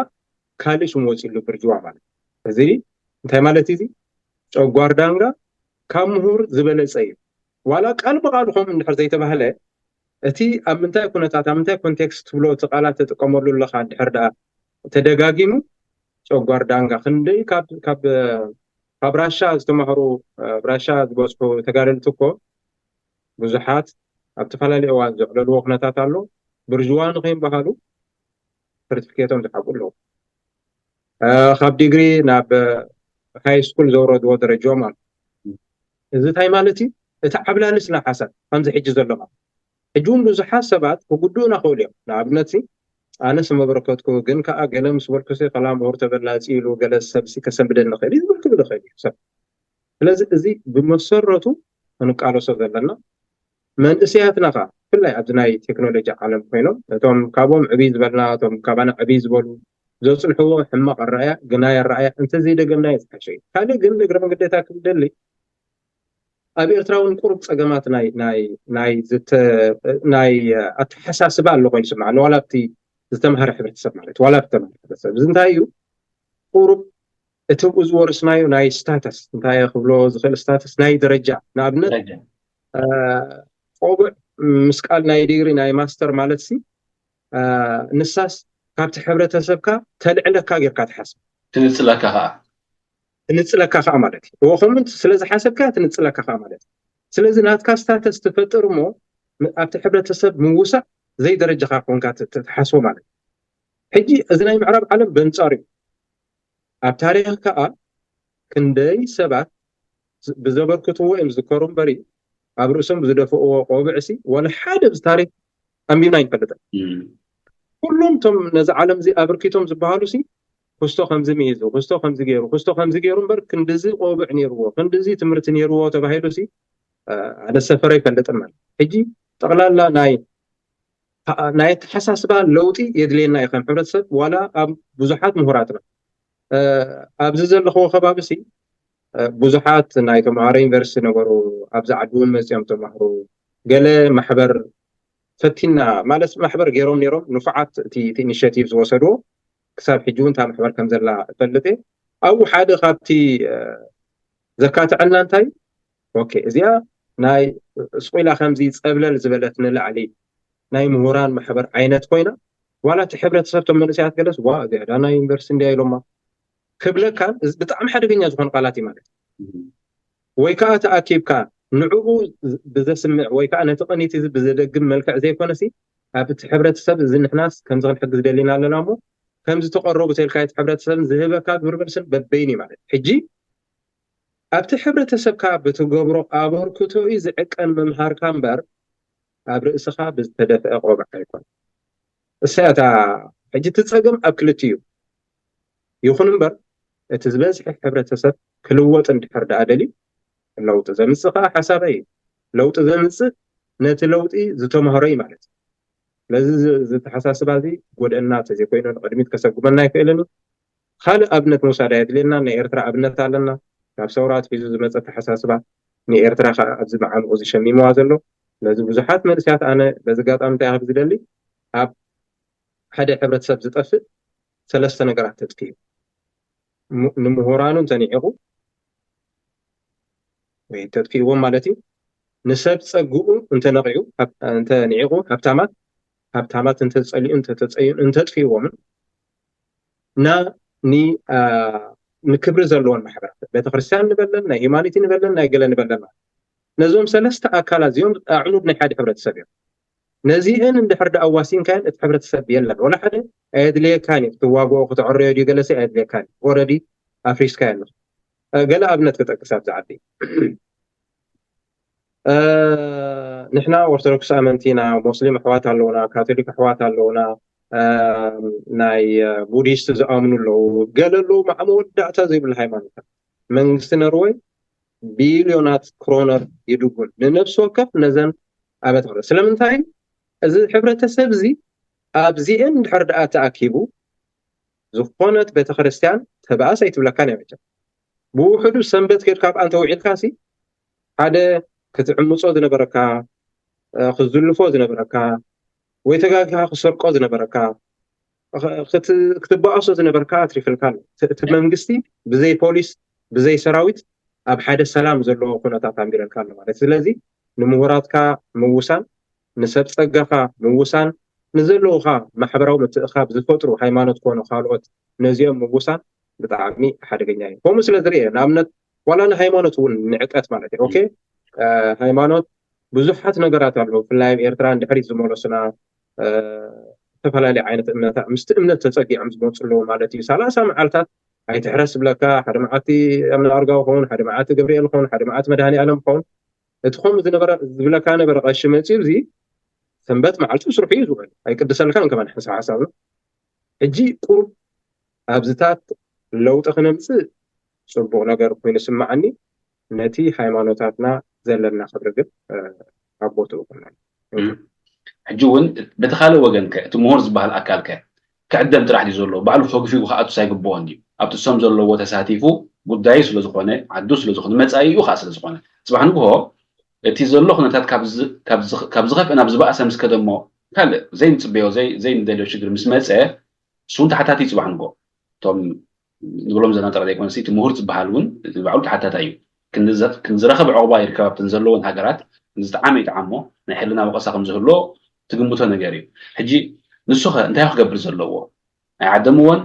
ካሊእ ሽም ወፂሉ ብርጅዋ ማለት እዚ እንታይ ማለት እዚ ጨጓር ዳንጋ ካብ ምሁር ዝበለፀ እዩ። ዋላ ቃል ብቃሉ ከምኡ እንድሕር ዘይተባህለ እቲ ኣብ ምንታይ ኩነታት ኣብ ምንታይ ኮንቴክስት ትብሎ እቲ ቃላት ተጥቀመሉ ኣለካ እንድሕር ደኣ ተደጋጊሙ ጨጓር ዳንጋ ክንደይ ካብ ካብ ካብ ራሻ ዝተማህሩ ራሻ ዝበፅሑ ተጋደልቲ እኮ ብዙሓት ኣብ ዝተፈላለዩ እዋን ዘዕለልዎ ኩነታት ኣሎ። ብርጅዋ ንከይምባሃሉ ሰርቲፊኬቶም ዝሓቁ ኣለዉ። ካብ ዲግሪ ናብ ሃይ ስኩል ዘውረድዎ ደረጃኦም ኣሎ። እዚ እንታይ ማለት እዩ? እቲ ዓብላሊ ስነ ሓሳብ ከምዚ ሕጂ ዘሎ ማለት ሕጂ እውን ብዙሓት ሰባት ክጉድኡና ክእሉ እዮም። ንኣብነት ኣነስ መበረከትኩ ግን ከዓ ገለ ምስ በልኩ ከላ ምሁር ተበላፂ ኢሉ ገለ ሰብሲ ከሰንብደኒ ክእል እዩ ዝብል ክብል ይኽእል እዩ ሰብ። ስለዚ እዚ ብመሰረቱ ክንቃለሶ ዘለና መንእሰያትና ከዓ ብፍላይ ኣብዚ ናይ ቴክኖሎጂ ዓለም ኮይኖም እቶም ካብኦም ዕብይ ዝበልና እቶም ካባና ዕብይ ዝበሉ ዘፅንሕዎ ሕማቕ ኣረኣያ ግናይ ኣረኣያ እንተዘይደገምናዮ ዝሓሸ እዩ። ካልእ ግን እግረ መንገደታ ክብል ደሊ ኣብ ኤርትራ እውን ቁሩብ ፀገማት ናይ ናይ ናይ ዝተ ናይ ኣተሓሳስባ ኣሎ ኮይኑ ይስምዓኒ ዋላ ኣብቲ ዝተምሃረ ሕብረተሰብ ማለት ዋላ ኣብቲ ተምሃረ ሕብረተሰብ እዚ እንታይ እዩ ቁሩብ እቲ ብኡ ዝወረስናዮ ናይ ስታተስ እንታይ ክብሎ ዝኽእል ስታተስ ናይ ደረጃ ንኣብነት ቆቡዕ ምስቃል ናይ ዲግሪ ናይ ማስተር ማለት ሲ ንሳስ ካብቲ ሕብረተሰብካ ተልዕለካ ጌርካ ትሓስብ ትንፅለካ ከዓ ትንፅለካ ከዓ ማለት እዩ እዎ ከምኡ ስለዝሓሰብካ ትንፅለካ ከዓ ማለት እዩ ስለዚ ናትካ ስታተስ ትፈጥር እሞ ኣብቲ ሕብረተሰብ ምውሳእ ዘይደረጃካ ኮንካ ትሓስቦ ማለት እዩ ሕጂ እዚ ናይ ምዕራብ ዓለም በንጻሩ እዩ። ኣብ ታሪኽ ከኣ ክንደይ ሰባት ብዘበርክትዎ እዮም ዝዝከሩ እምበሪ፣ ኣብ ርእሶም ብዝደፍእዎ ቆብዕሲ ዋላ ሓደ ኣብዚ ታሪኽ ኣንቢብና ኣይንፈልጥን። ኩሎም እቶም ነዚ ዓለም እዚ ኣበርኪቶም ዝበሃሉ ሲ፣ ክስቶ ከምዚ ምሂዙ፣ ክስቶ ከምዚ ገይሩ፣ ክስቶ ከምዚ ገይሩ እምበር ክንድዚ ቆብዕ ነይርዎ፣ ክንድዚ ትምህርቲ ነይርዎ ተባሂሉ ሲ ኣደ ሰፈረ ኣይፈልጥን። ማለት ሕጂ ጠቕላላ ናይ ናይ ኣተሓሳስባ ለውጢ የድልየና እዩ ከም ሕብረተሰብ። ዋላ ኣብ ብዙሓት ምሁራትና ኣብዚ ዘለኽዎ ከባቢ ሲ ብዙሓት ናይ ተምሃሮ ዩኒቨርሲቲ ነበሩ። ኣብዚ ዓዲ እውን መፅኦም ተማህሩ። ገለ ማሕበር ፈቲና ማለት ማሕበር ገይሮም ነይሮም፣ ንፉዓት እቲ ኢኒሽቲቭ ዝወሰድዎ። ክሳብ ሕጂ እውን እታ ማሕበር ከም ዘላ እፈልጥ እየ። ኣብኡ ሓደ ካብቲ ዘካትዐልና እንታይ፣ ኦኬ፣ እዚኣ ናይ ስቑኢላ ከምዚ ፀብለል ዝበለት ንላዕሊ ናይ ምሁራን ማሕበር ዓይነት ኮይና፣ ዋላ እቲ ሕብረተሰብ፣ ቶም መንእሰያት ገለስ፣ ዋ፣ እዚኣ ዳ ናይ ዩኒቨርሲቲ እንዲያ ኢሎማ ክብለካን፣ እዚ ብጣዕሚ ሓደገኛ ዝኾኑ ቃላት እዩ ማለት እዩ። ወይ ከዓ ተኣኪብካ ንዕኡ ብዘስምዕ ወይ ከዓ ነቲ ቅኒት እዚ ብዘደግም መልክዕ ዘይኮነሲ፣ ኣብቲ ሕብረተሰብ እዚ ንሕናስ ከምዚ ክንሕግዝ ደሊና ኣለና እሞ ከምዚ ተቐረቡ ተልካ እቲ ሕብረተሰብን ዝህበካ ግብሪ መልስን በበይን እዩ ማለት እዩ። ሕጂ ኣብቲ ሕብረተሰብካ ብትገብሮ ኣበርክቶ እዩ ዝዕቀን ምምሃርካ እምበር ኣብ ርእስኻ ብዝተደፍአ ቆብዕ ኣይኮን። እሳያታ ሕጂ እቲ ጸገም ኣብ ክልቲ እዩ። ይኹን እምበር እቲ ዝበዝሐ ሕብረተሰብ ክልወጥ እንድሕር ደኣ ደልዩ ለውጢ ዘምጽእ ከዓ ሓሳበይ እዩ። ለውጢ ዘምጽእ ነቲ ለውጢ ዝተማህሮ እዩ ማለት እዩ። ስለዚ እዚ ተሓሳስባ እዚ ጎድእና ተዘይኮይኑ ንቕድሚት ከሰጉመና ኣይክእልን እዩ። ካልእ ኣብነት ምውሳድ ኣየድልየና። ናይ ኤርትራ ኣብነት ኣለና። ካብ ሰውራ ኣትሒዙ ዝመፀ ተሓሳስባ ንኤርትራ ከዓ ኣብዚ መዓሙቑ ዝሸሚምዋ ዘሎ። ስለዚ ብዙሓት መንእሰያት ኣነ በዚ ኣጋጣሚ እንታይ ክብል ዝደሊ፣ ኣብ ሓደ ሕብረተሰብ ዝጠፍእ ሰለስተ ነገራት ተጥፍዩ። ንምሁራኑ እንተኒዒቑ ወይ ተጥፊእዎም ማለት እዩ። ንሰብ ፀግኡ እንተነቂዑ እንተኒዒቑ፣ ሃብታማት ሃብታማት እንተፀሊኡ እንተተፀዩ እንተጥፊእዎምን ና ንክብሪ ዘለዎን ማሕበራት፣ ቤተክርስትያን ንበለን ናይ ሂማኒቲ ንበለን ናይ ገለ ንበለን ማለት ነዞም ሰለስተ ኣካላት እዚኦም ኣዕኑድ ናይ ሓደ ሕብረተሰብ እዮም። ነዚአን እንድሕር ደኣ ኣዋሲንካየን እቲ ሕብረተሰብ የለን፣ ወላ ሓደ ኣየድልየካን እዩ። ክትዋግኦ ክትዕረዮ ድዩ ገለሲ ኣየድልየካን እዩ። ኦረዲ ኣፍሪስካዮ ኣለኹ። ገለ ኣብነት ክጠቅስ ኣብዚ ዓዲ ንሕና ኦርቶዶክስ ኣመንቲ ኢና፣ ሞስሊም ኣሕዋት ኣለውና፣ ካቶሊክ ኣሕዋት ኣለውና፣ ናይ ቡዲስት ዝኣምኑ ኣለዉ፣ ገለ ኣለዉ። ማዕመወዳእታ ዘይብሉ ሃይማኖታት መንግስቲ ነርወይ ቢልዮናት ክሮነር ይድጉን ንነፍሲ ወከፍ ነዘን ኣብያተ ክርስቲያን። ስለምንታይ እዚ ሕብረተሰብ እዚ ኣብዚአን እንድሕር ደኣ ተኣኪቡ ዝኾነት ቤተክርስትያን ተባእስ ኣይትብለካን እያ። መቸም ብውሕዱ ሰንበት ከድካ ኣብኣ እንተውዒልካ ሲ ሓደ ክትዕምጾ ዝነበረካ፣ ክዝልፎ ዝነበረካ፣ ወይ ተጋጊኻ ክሰርቆ ዝነበረካ፣ ክትበኣሶ ዝነበርካ ኣትሪፍልካ ኣሎ። እቲ መንግስቲ ብዘይ ፖሊስ ብዘይ ሰራዊት ኣብ ሓደ ሰላም ዘለዎ ኩነታት ኣንቢረልካ ኣሎ ማለት። ስለዚ ንምሁራትካ ምውሳን፣ ንሰብ ጸጋኻ ምውሳን፣ ንዘለውኻ ማሕበራዊ ምትእኻብ ዝፈጥሩ ሃይማኖት ኮነ ካልኦት ነዚኦም ምውሳን ብጣዕሚ ሓደገኛ እዩ። ከምኡ ስለ ዝርኤ ንኣብነት ዋላ ንሃይማኖት እውን ንዕቀት ማለት እዩ። ኦኬ ሃይማኖት ብዙሓት ነገራት ኣለዉ። ብፍላይ ኣብ ኤርትራ ንድሕሪት ዝመለሱና ዝተፈላለዩ ዓይነት እምነታት ምስቲ እምነት ተጸጊዖም ዝመፁ ኣለዉ ማለት እዩ። ሰላሳ መዓልታት ኣይትሕረስ ዝብለካ፣ ሓደ መዓልቲ ኣብ ናርጋው ኸውን፣ ሓደ መዓልቲ ገብርኤል ኸውን፣ ሓደ መዓልቲ መድሃኒ ኣለም ኸውን። እቲ ከምኡ ዝነበረ ዝብለካ ነበረ ቀሺ መፅዩ እዚ ሰንበት መዓልቱ ስርሑ እዩ ዝውዕል። ኣይቅድሰልካን ከማን ሓንሳብ ሓሳብ ነው። ሕጂ ቁሩብ ኣብዚታት ለውጢ ክነምፅእ ፅቡቕ ነገር ኮይኑ ስማዓኒ። ነቲ ሃይማኖታትና ዘለና ክብሪ ግን ኣብ ቦትኡ ክኾን። ሕጂ እውን በቲ ካልእ ወገን ከ እቲ ምሁር ዝበሃል ኣካል ከ ክዕደም ጥራሕ ድዩ ዘለዎ? ባዕሉ ተግፊፉ ክኣቱስ ኣይግብኦን ድዩ? ኣብቲ እሶም ዘለዎ ተሳቲፉ ጉዳዩ ስለዝኾነ ዓዱ ስለዝኾነ መፃኢኡ ከዓ ስለዝኾነ ፅባሕ ንግሆ እቲ ዘሎ ኩነታት ካብ ዝኸፍእ ናብ ዝበኣሰ ምስ ከደሞ ካልእ ዘይንፅበዮ ዘይንደልዮ ሽግር ምስ መፀ እሱ እውን ተሓታቲ እዩ ፅባሕ ንግሆ። እቶም ንብሎም ዘለና ጥራሕ ዘይኮነስ እቲ ምሁር ዝበሃል እውን ንባዕሉ ተሓታታይ እዩ። ክንዝረኸብ ዕቑባ ይርከብ ኣብተን ዘለወን ሃገራት ዝጠዓመ ይጠዓሞ ናይ ሕልና ወቐሳ ከም ዝህሎ ትግምቶ ነገር እዩ። ሕጂ ንሱ ኸ እንታይ ክገብር ዘለዎ? ኣይዓደምዎን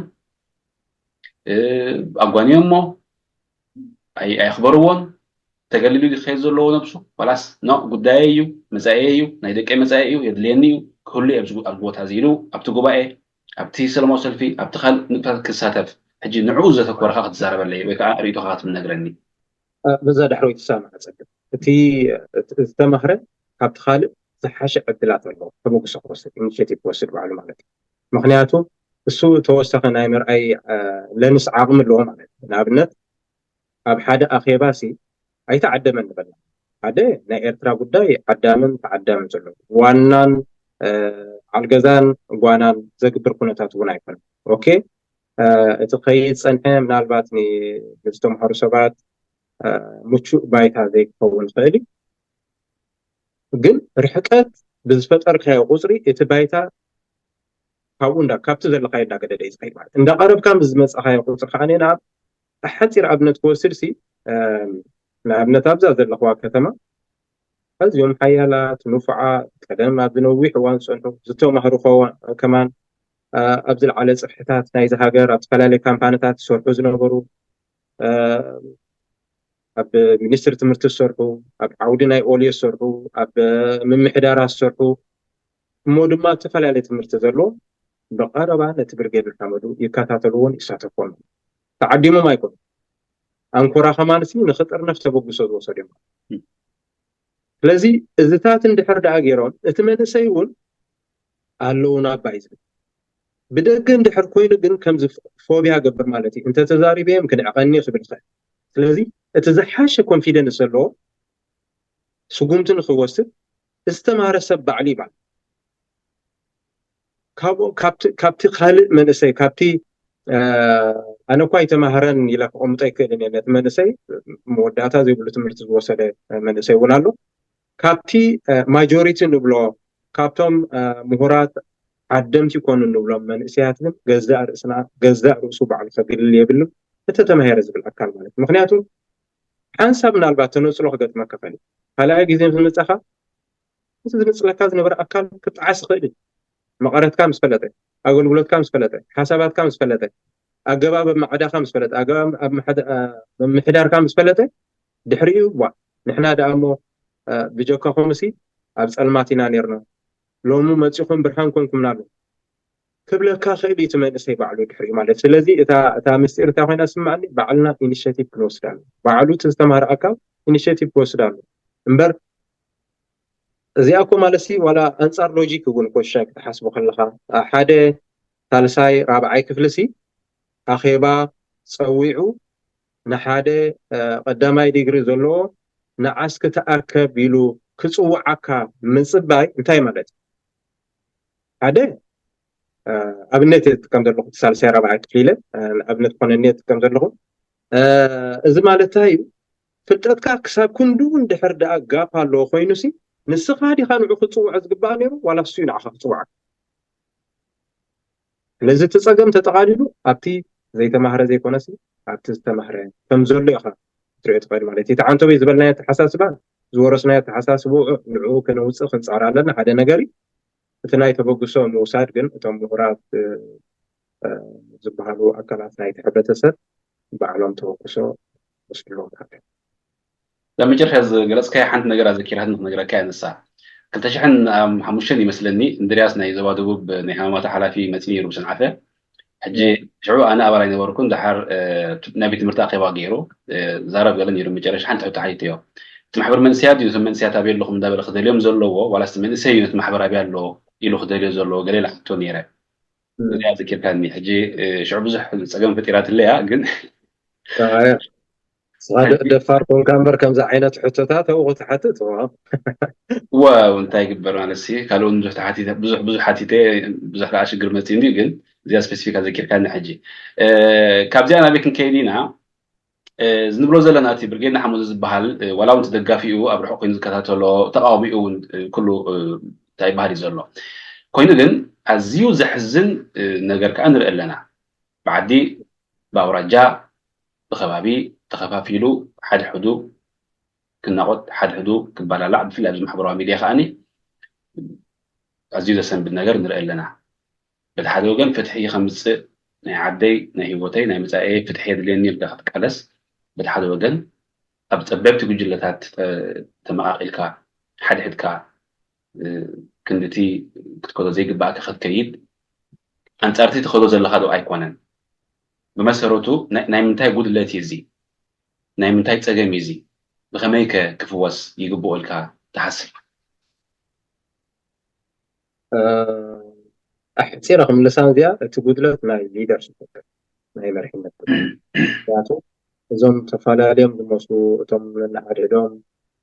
ኣጓንዮሞ ኣየኽበርዎን ተገሊሉ ዝኸይድ ዘለዎ ነብሱ ዋላስ ኖ ጉዳየ እዩ መፃኤ እዩ ናይ ደቀይ መፃኤ እዩ የድልየኒ እዩ ክህሉ ኣብዚ ቦታ እዚ ኢሉ ኣብቲ ጉባኤ ኣብቲ ሰላማዊ ሰልፊ፣ ኣብቲ ካልእ ንጥፈታት ክሳተፍ፣ ሕጂ ንዕኡ ዘተኮረኻ ክትዛረበለይ ወይ ከዓ ርእይቶኻ ክትነግረኒ። በዛ ዳሕረወይቲ ትሰማማዕ ጸገም፣ እቲ ዝተማህረ ካብቲ ካልእ ዝሓሸ ዕድላት ኣለዎ፣ ተበግሶ ክወስድ፣ ኢኒሽቲቭ ክወስድ ባዕሉ ማለት እዩ። ምክንያቱ እሱ ተወሳኺ ናይ ምርኣይ ለንስ ዓቕሚ ኣለዎ ማለት እዩ። ንኣብነት ኣብ ሓደ ኣኼባ ሲ ኣይተዓደመን ንበል፣ ሓደ ናይ ኤርትራ ጉዳይ ዓዳምን ተዓዳምን ዘሎ፣ ዋናን ዓልገዛን ጓናን ዘግብር ኩነታት እውን ኣይኮነን። ኦኬ፣ እቲ ከይድ ጸንሐ ምናልባት ንዝተምሃሩ ሰባት ምቹእ ባይታ ዘይክኸውን ይኽእል እዩ። ግን ርሕቀት ብዝፈጠርካዮ ቁፅሪ እቲ ባይታ ካብኡ እንዳ ካብቲ ዘለካዮ እንዳገደደ እዩ ዝኸይድ ማለት። እንዳቀረብካ ምስ ዝመፃኻዮ ቁፅሪ ከዓ ናብ ሓፂር ኣብነት ክወስድ ሲ ንኣብነት ኣብዛ ዘለኽዋ ከተማ ኣዝዮም ሓያላት ንፉዓት ቀደም ኣብዚ ነዊሕ እዋን ዝፀንሑ ዝተማህሩ ከማን ኣብ ዝለዓለ ፅፍሕታት ናይዚ ሃገር ኣብ ዝተፈላለዩ ካምፓኒታት ዝሰርሑ ዝነበሩ ኣብ ሚኒስትሪ ትምህርቲ ዝሰርሑ፣ ኣብ ዓውዲ ናይ ኦልዮ ዝሰርሑ፣ ኣብ ምምሕዳራት ዝሰርሑ እሞ ድማ ዝተፈላለየ ትምህርቲ ዘለዎ ብቐረባ ነቲ ብርጌድ ንሓመዱ ይከታተልዎን ይሳተፎን። ተዓዲሞም ኣይኮኑ፣ ኣንኮራ ከማንሲ ንክጥርነፍ ተበግሶ ዝወሰዱ እዮም። ስለዚ እዚታት እንድሕር ደኣ ገይሮም እቲ መንእሰይ እውን ኣለዉ ናባይ ዝብል ብደገ እንድሕር ኮይኑ ግን ከምዚ ፎቢያ ገብር ማለት እዩ። እንተተዛሪበዮም ክንዕቐኒ ክብል ይኽእል። ስለዚ እቲ ዝሓሸ ኮንፊደንስ ዘለዎ ስጉምቲ ንክወስድ ዝተማህረ ሰብ ባዕሉ ይባል። ካብቲ ካልእ መንእሰይ ካብቲ ኣነ እኳ ኣይተማህረን ኢለ ክቐምጦ ኣይክእልን እየ። ነቲ መንእሰይ መወዳእታ ዘይብሉ ትምህርቲ ዝወሰደ መንእሰይ እውን ኣሎ። ካብቲ ማጆሪቲ ንብሎ ካብቶም ምሁራት ዓደምቲ ይኮኑ ንብሎም መንእሰያት ግን ገዛእ ርእስና ገዛእ ርእሱ ባዕሉ ከግልል የብሉን። እተተማሄረ ዝብል ኣካል ማለት ምክንያቱ ሓንሳብ ምናልባት ተነፅሎ ክገጥመካ ይኽእል እዩ። ካልኣይ ግዜ ምስ መፃኻ እቲ ዝነፅለካ ዝነበረ ኣካል ክጠዓስ ይኽእል እዩ። መቐረትካ ምስ ፈለጠ፣ ኣገልግሎትካ ምስ ፈለጠ፣ ሓሳባትካ ምስ ፈለጠ፣ ኣገባብ ኣማዕዳኻ ምስ ፈለጠ፣ ኣገባብ ምምሕዳርካ ምስ ፈለጠ ድሕሪኡ ዋ ንሕና ደኣ እሞ ብጀካኹምሲ ኣብ ፀልማት ኢና ነርና ሎሚ መፂኹም ብርሃን ኮንኩምና ኣሎ ክብለካ ክእል እዩ እቲ መንእሰይ ባዕሉ ድሕሪኡ ማለት። ስለዚ እታ ምስጢር እንታይ ኮይና ስማዕኒ ባዕልና ኢኒሽቲቭ ክንወስድ ኣሎ። ባዕሉ እቲ ዝተማህረ ኣካል ኢኒሽቲቭ ክወስድ ኣሎ እምበር እዚኣ እኮ ማለት ሲ ዋላ ኣንፃር ሎጂክ እውን ኮሻ ክትሓስቡ ከለካ ሓደ ሳልሳይ ራብዓይ ክፍሊ ሲ ኣኼባ ፀዊዑ ንሓደ ቀዳማይ ዲግሪ ዘለዎ ንዓስኪ ተኣከብ ኢሉ ክፅውዓካ ምፅባይ እንታይ ማለት እዩ? ሓደ ኣብነት እየ ዝጥቀም ዘለኹ እቲ ሳልሳይ ራብዓይ ክፍሊ ኢለ ንኣብነት ክኾነኒ እየ ዝጥቀም ዘለኹ። እዚ ማለት እንታይ እዩ? ፍልጠትካ ክሳብ ክንድኡ እንድሕር ደኣ ጋፕ ኣለዎ ኮይኑ ሲ ንስኻ ዲኻ ንዑ ክፅውዖ ዝግባእ ነይሩ ዋላ እሱ እዩ ንዓኻ ክፅውዓካ? ስለዚ እቲ ፀገም ተጠቓሊሉ ኣብቲ ዘይተማህረ ዘይኮነሲ ኣብቲ ዝተማህረ ከም ዘሎ ኢኻ ክትሪኦ ትኽእል ማለት እዩ። እቲ ዓንተቦይ ዝበልናዮ ኣተሓሳስባ ዝወረስናዮ ኣተሓሳስብኡ ንዕኡ ከነውፅእ ክንፃዕር ኣለና ሓደ ነገር እዩ። እቲ ናይ ተበግሶ ምውሳድ ግን እቶም ምሁራት ዝበሃሉ ኣካላት ናይቲ ሕብረተሰብ ባዕሎም ተበግሶ ወስድሎም። እዛ መጀመርያ ዝገለፅካያ ሓንቲ ነገር ኣዘኪራትኒ ክነግረካ እያ። ንሳ ክልተ ሽሕን ሓሙሽተን ይመስለኒ እንድርያስ ናይ ዞባ ደቡብ ናይ ሃማማታ ሓላፊ መፂ ነይሩ ብሰንዓፈ። ሕጂ ሽዑ ኣነ ኣባል ኣይነበርኩን። ድሓር ናይ ቤት ትምህርቲ ኣኼባ ገይሩ ዛረብ ገለ ነይሩ። መጨረሻ ሓንቲ ሕቶ ሓቲተዮ። እቲ ማሕበር መንእሰያት ድዩ ነቶም መንእሰያት ኣበይ ኣለኹም እንዳበለ ክደልዮም ዘለዎ ዋላስ እቲ መንእሰይ እዩ ነቲ ማሕበር ኣበይ ኣሎ ኢሉ ክደልዮ ዘለዎ ገለ ኢለ ሓቶ ነይረ። እዚኣ ዘኪርካኒ። ሕጂ ሽዑ ብዙሕ ፀገም ፈጢራትለይ እያ ግን ንስኻ ደፋር ኮንካ እምበር ከምዚ ዓይነት ሕቶታት ኣብኡ ክትሓትት ዋው እንታይ ይግበር ማለት ሲ ካልኡ ብዙሕ ተሓቲተ ብዙሕ ብዙሕ ሓቲተ ብዙሕ ከዓ ሽግር መፂ እንድዩ ግን እዚኣ ስፔሲፊክ ኣዘኪርካኒ ሕጂ ካብዚኣ ናበይ ክንከይድ ኢና ዝንብሎ ዘለና እቲ ብርጌድ ንሓመዱ ዝበሃል ዋላ እውን ደጋፊኡ ኣብ ርሑቕ ኮይኑ ዝከታተሎ ተቃዋሚኡ እውን ኩሉ እንታይ ይበሃል እዩ ዘሎ ኮይኑ ግን ኣዝዩ ዘሕዝን ነገር ከዓ ንርኢ ኣለና ብዓዲ ብኣውራጃ ብከባቢ ተኸፋፊሉ ሓድሕዱ ክናቆት ሓድሕዱ ክባላላዕ ብፍላይ ኣብዚ ማሕበራዊ ሚድያ ከዓኒ ኣዝዩ ዘሰንብድ ነገር ንርኢ ኣለና። በቲ ሓደ ወገን ፍትሒ ከምፅእ ናይ ዓደይ ናይ ህይወተይ ናይ መፃኤ ፍትሒ የድልየኒ ኢልካ ክትቃለስ በቲ ሓደ ወገን ኣብ ፀበብቲ ጉጅለታት ተመቃቂልካ ሓድሕድካ ክንድቲ ክትከዶ ዘይግባእካ ክትከይድ ኣንጻርቲ ትኸዶ ዘለኻ ዶ ኣይኮነን? ብመሰረቱ ናይ ምንታይ ጉድለት እዩ እዚ? ናይ ምንታይ ጸገም እዩ እዚ? ብኸመይ ከ ክፍወስ ይግብኦ ኢልካ ትሓስብ? ኣሕፂረ ክምልሳ እዚኣ እቲ ጉድለት ናይ ሊደርሽፕ ናይ መሪሕነት ምክንያቱ እዞም ተፈላለዮም ዝመስሉ እቶም ነንሓድሕዶም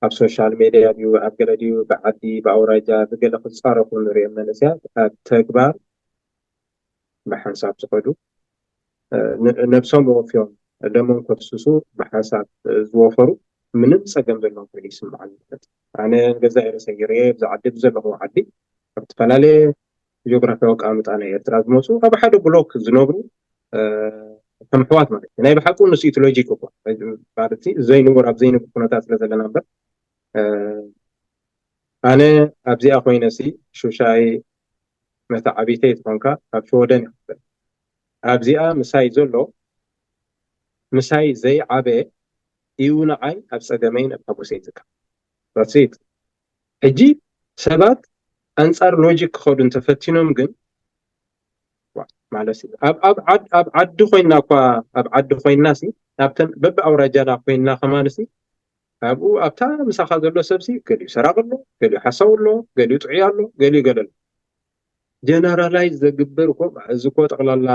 ኣብ ሶሻል ሜድያ ድዩ ኣብ ገለ ድዩ ብዓዲ ብኣውራጃ ብገለ ክፃረፉ ንሪኦም መንእሰያት ኣብ ተግባር ብሓንሳብ ዝኸዱ ነብሶም ወፍዮም ደሞም ከፍስሱ ብሓንሳብ ዝወፈሩ ምንም ፀገም ዘለዎም ኮይኑ ይስምዓኒ። ኣነ ገዛ ኤረሰ ይርኤ ብዚ ዓዲ ብዘለኹ ዓዲ ኣብ ዝተፈላለየ ጂኦግራፊያዊ ኣቀማምጣ ናይ ኤርትራ ዝመፁ ኣብ ሓደ ብሎክ ዝነብሩ ከም ኣሕዋት ማለት እዩ። ናይ ብሓቁ ንሱ እቲ ሎጂክ እኮ ማለት ዘይንቡር ኣብ ዘይንቡር ኩነታት ስለ ዘለና እምበር ኣነ ኣብዚኣ ኮይነ ሲ ሹሻይ መተዓቢተይ ዝኾንካ ኣብ ሽወደን ይኽፈል ኣብዚኣ ምሳይ ዘሎ ምሳይ ዘይዓበየ እዩ ንዓይ ኣብ ፀገመይን ኣብ ሓጎሰይን ዝካ ት ሕጂ ሰባት ኣንፃር ሎጂክ ክኸዱ እንተፈቲኖም ግን ማለት ኣብ ዓዲ ኮይና እኳ ኣብ ዓዲ ኮይና ኣብተን በቢ ኣውራጃና ኮይና ከማንሲ ኣብኡ ኣብታ ምሳኻ ዘሎ ሰብሲ ገሊኡ ሰራቂ ኣሎ፣ ገሊኡ ሓሳዊ ኣሎ፣ ገሊኡ ጥዑይ ኣሎ፣ ገሊኡ ገለ ኣሎ። ጀነራላይዝ ዘግበር እኮ እዚ እኮ ጠቕላላ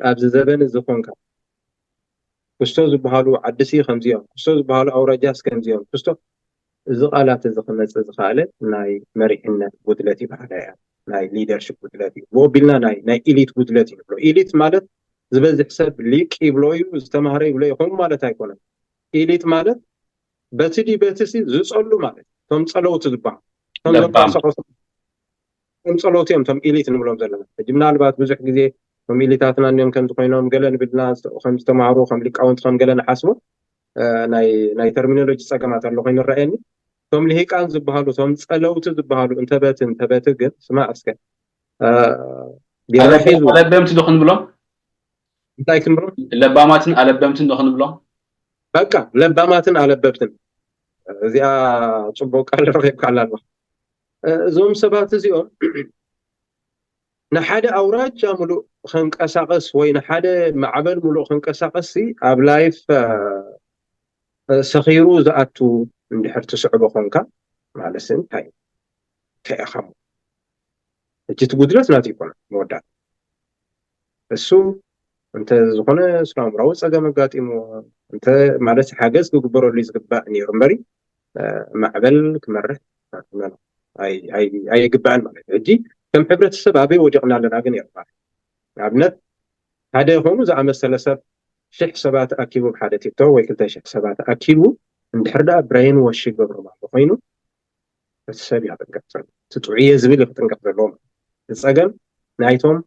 ኣብዚ ዘበን እዚ ኮንካ ክስቶ ዝበሃሉ ዓድሲ ከምዚኦም ክስቶ ዝበሃሉ ኣውራጃስ ከምዚኦም ክስቶ እዚ ቃላት እዚ ክመፅእ ዝኸኣለ ናይ መሪሕነት ጉድለት ይበሃላ እያ። ናይ ሊደርሽፕ ጉድለት እዩ። ብኦቢልና ናይ ናይ ኢሊት ጉድለት እዩ ንብሎ። ኢሊት ማለት ዝበዝሕ ሰብ ሊቅ ይብሎ እዩ፣ ዝተማህረ ይብሎ እዩ። ከምኡ ማለት ኣይኮነን። ኢሊት ማለት በቲ ድዩ በቲ ሲ ዝፀሉ ማለት እቶም ፀለውቲ ዝበሃሉ እቶም ለባም። ዘንቀሳቐሱ እቶም ፀለውቲ እዮም እቶም ኢሊት ንብሎም ዘለና። ሕጂ ምናልባት ብዙሕ ግዜ እቶም ኢሊታትና እኒኦም ከምዚ ኮይኖም ገለ ንብልና ከም ዝተማህሩ ከም ሊቃውንቲ ከም ገለ ንሓስቦ ናይ ናይ ተርሚኖሎጂ ፀገማት ኣሎ ኮይኑ ይረኣየኒ። እቶም ልሂቃን ዝበሃሉ እቶም ፀለውቲ ዝበሃሉ እንተበቲ እንተበቲ ግን ስማዕ እስከ ኣለበምቲ ዶ ክንብሎም? እንታይ ክንብሎም? ለባማትን ኣለበምትን ዶ ክንብሎም? በቃ ለባማትን ኣለበብትን። እዚኣ ፅቡቅ ቃል ረኺብካ ኣላ ኣለኻ። እዞም ሰባት እዚኦም ንሓደ ኣውራጃ ሙሉእ ክንቀሳቀስ ወይ ንሓደ ማዕበል ሙሉእ ክንቀሳቀስ ኣብ ላይፍ ሰኺሩ ዝኣቱ እንድሕር ትስዕቦ ኮንካ ማለት እንታይ እንታይ ኢኻ ሕጂ እቲ ጉድለት ናት ይኮነ መወዳት እሱ እንተ ዝኾነ ስነ ኣእምራዊ ፀገም ኣጋጢሞ እንተ ማለት ሓገዝ ክግበረሉ ዝግባእ ነይሩ እምበሪ ማዕበል ክመርሕ ኣይግባእን ማለት እዩ። ሕጂ ከም ሕብረተሰብ ኣበይ ወዲቕና ኣለና ግን የርባል ንኣብነት ሓደ ይኾኑ ዝኣመሰለ ሰብ ሽሕ ሰባት ኣኪቡ ብሓደ ቲክቶክ ወይ ክልተ ሽሕ ሰባት ኣኪቡ እንድሕር ደኣ ብሬን ዎሽ ይገብሮም ኣሎ ኮይኑ እቲ ሰብ እዩ ክጥንቀቕ ዘሎ። እቲ ጥዑየ ዝብል እዩ ክጥንቀቕ ዘለዎ። እቲ ጸገም ናይቶም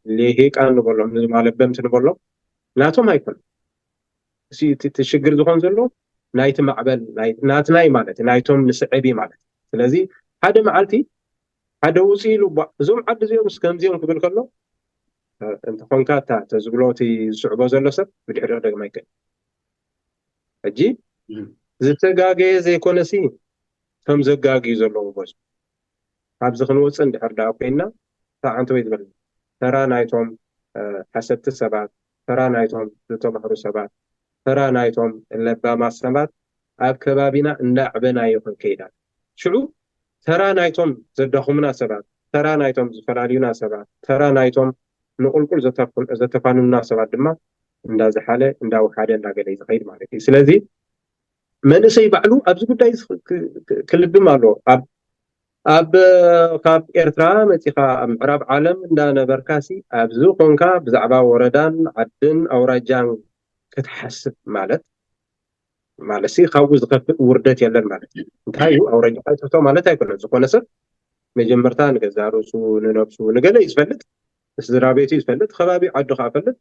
ሊሂቃን ንበሎም ንማለበምቲ ንበሎም ናቶም ኣይኮነን። እቲ ሽግር ዝኾን ዘሎ ናይቲ ማዕበል ናትና እዩ ማለት እዩ ናይቶም ንስዕብ እዩ ማለት እዩ። ስለዚ ሓደ መዓልቲ ሓደ ውፅእ ኢሉ እዞም ዓዲ እዚኦም እስከምዚኦም ክብል ከሎ እንተኾንካ እታ ተዝብሎ እቲ ዝስዕቦ ዘሎ ሰብ ብድሕሪኡ ክደግም ኣይክእል። ሕጂ ዝተጋገየ ዘይኮነሲ ከም ዘጋግዩ ዘለዉ በዙ ካብዚ ክንወፅእ እንድሕር ደኣ ኮይና ተዓንተ ወይ ዝበል ተራ ናይቶም ሓሰብቲ ሰባት ተራ ናይቶም ዝተማህሩ ሰባት ተራ ናይቶም ለባማት ሰባት ኣብ ከባቢና እንዳዕበናዮ ክንከይድ ሽዑ ተራ ናይቶም ዘዳኹሙና ሰባት ተራ ናይቶም ዝፈላልዩና ሰባት ተራ ናይቶም ንቁልቁል ዘተፋኑና ሰባት ድማ እንዳዝሓለ እንዳውሓደ እንዳገለ ዝኸይድ ማለት እዩ። ስለዚ መንእሰይ ባዕሉ ኣብዚ ጉዳይ ክልብም ኣለዎ። ኣብ ካብ ኤርትራ መፂኻ ኣብ ምዕራብ ዓለም እንዳነበርካሲ ኣብዚ ኮንካ ብዛዕባ ወረዳን ዓድን ኣውራጃን ክትሓስብ ማለት ማለት ካብኡ ዝኸፍእ ውርደት የለን ማለት እዩ። እንታይ እዩ ኣውራጃ ትሕቶ ማለት ኣይኮነን። ዝኾነ ሰብ መጀመርታ ንገዛ ርእሱ ንነብሱ ንገለ እዩ ዝፈልጥ፣ ንስድራ ቤቱ እዩ ዝፈልጥ፣ ከባቢ ዓዱ ከዓ ፈልጥ።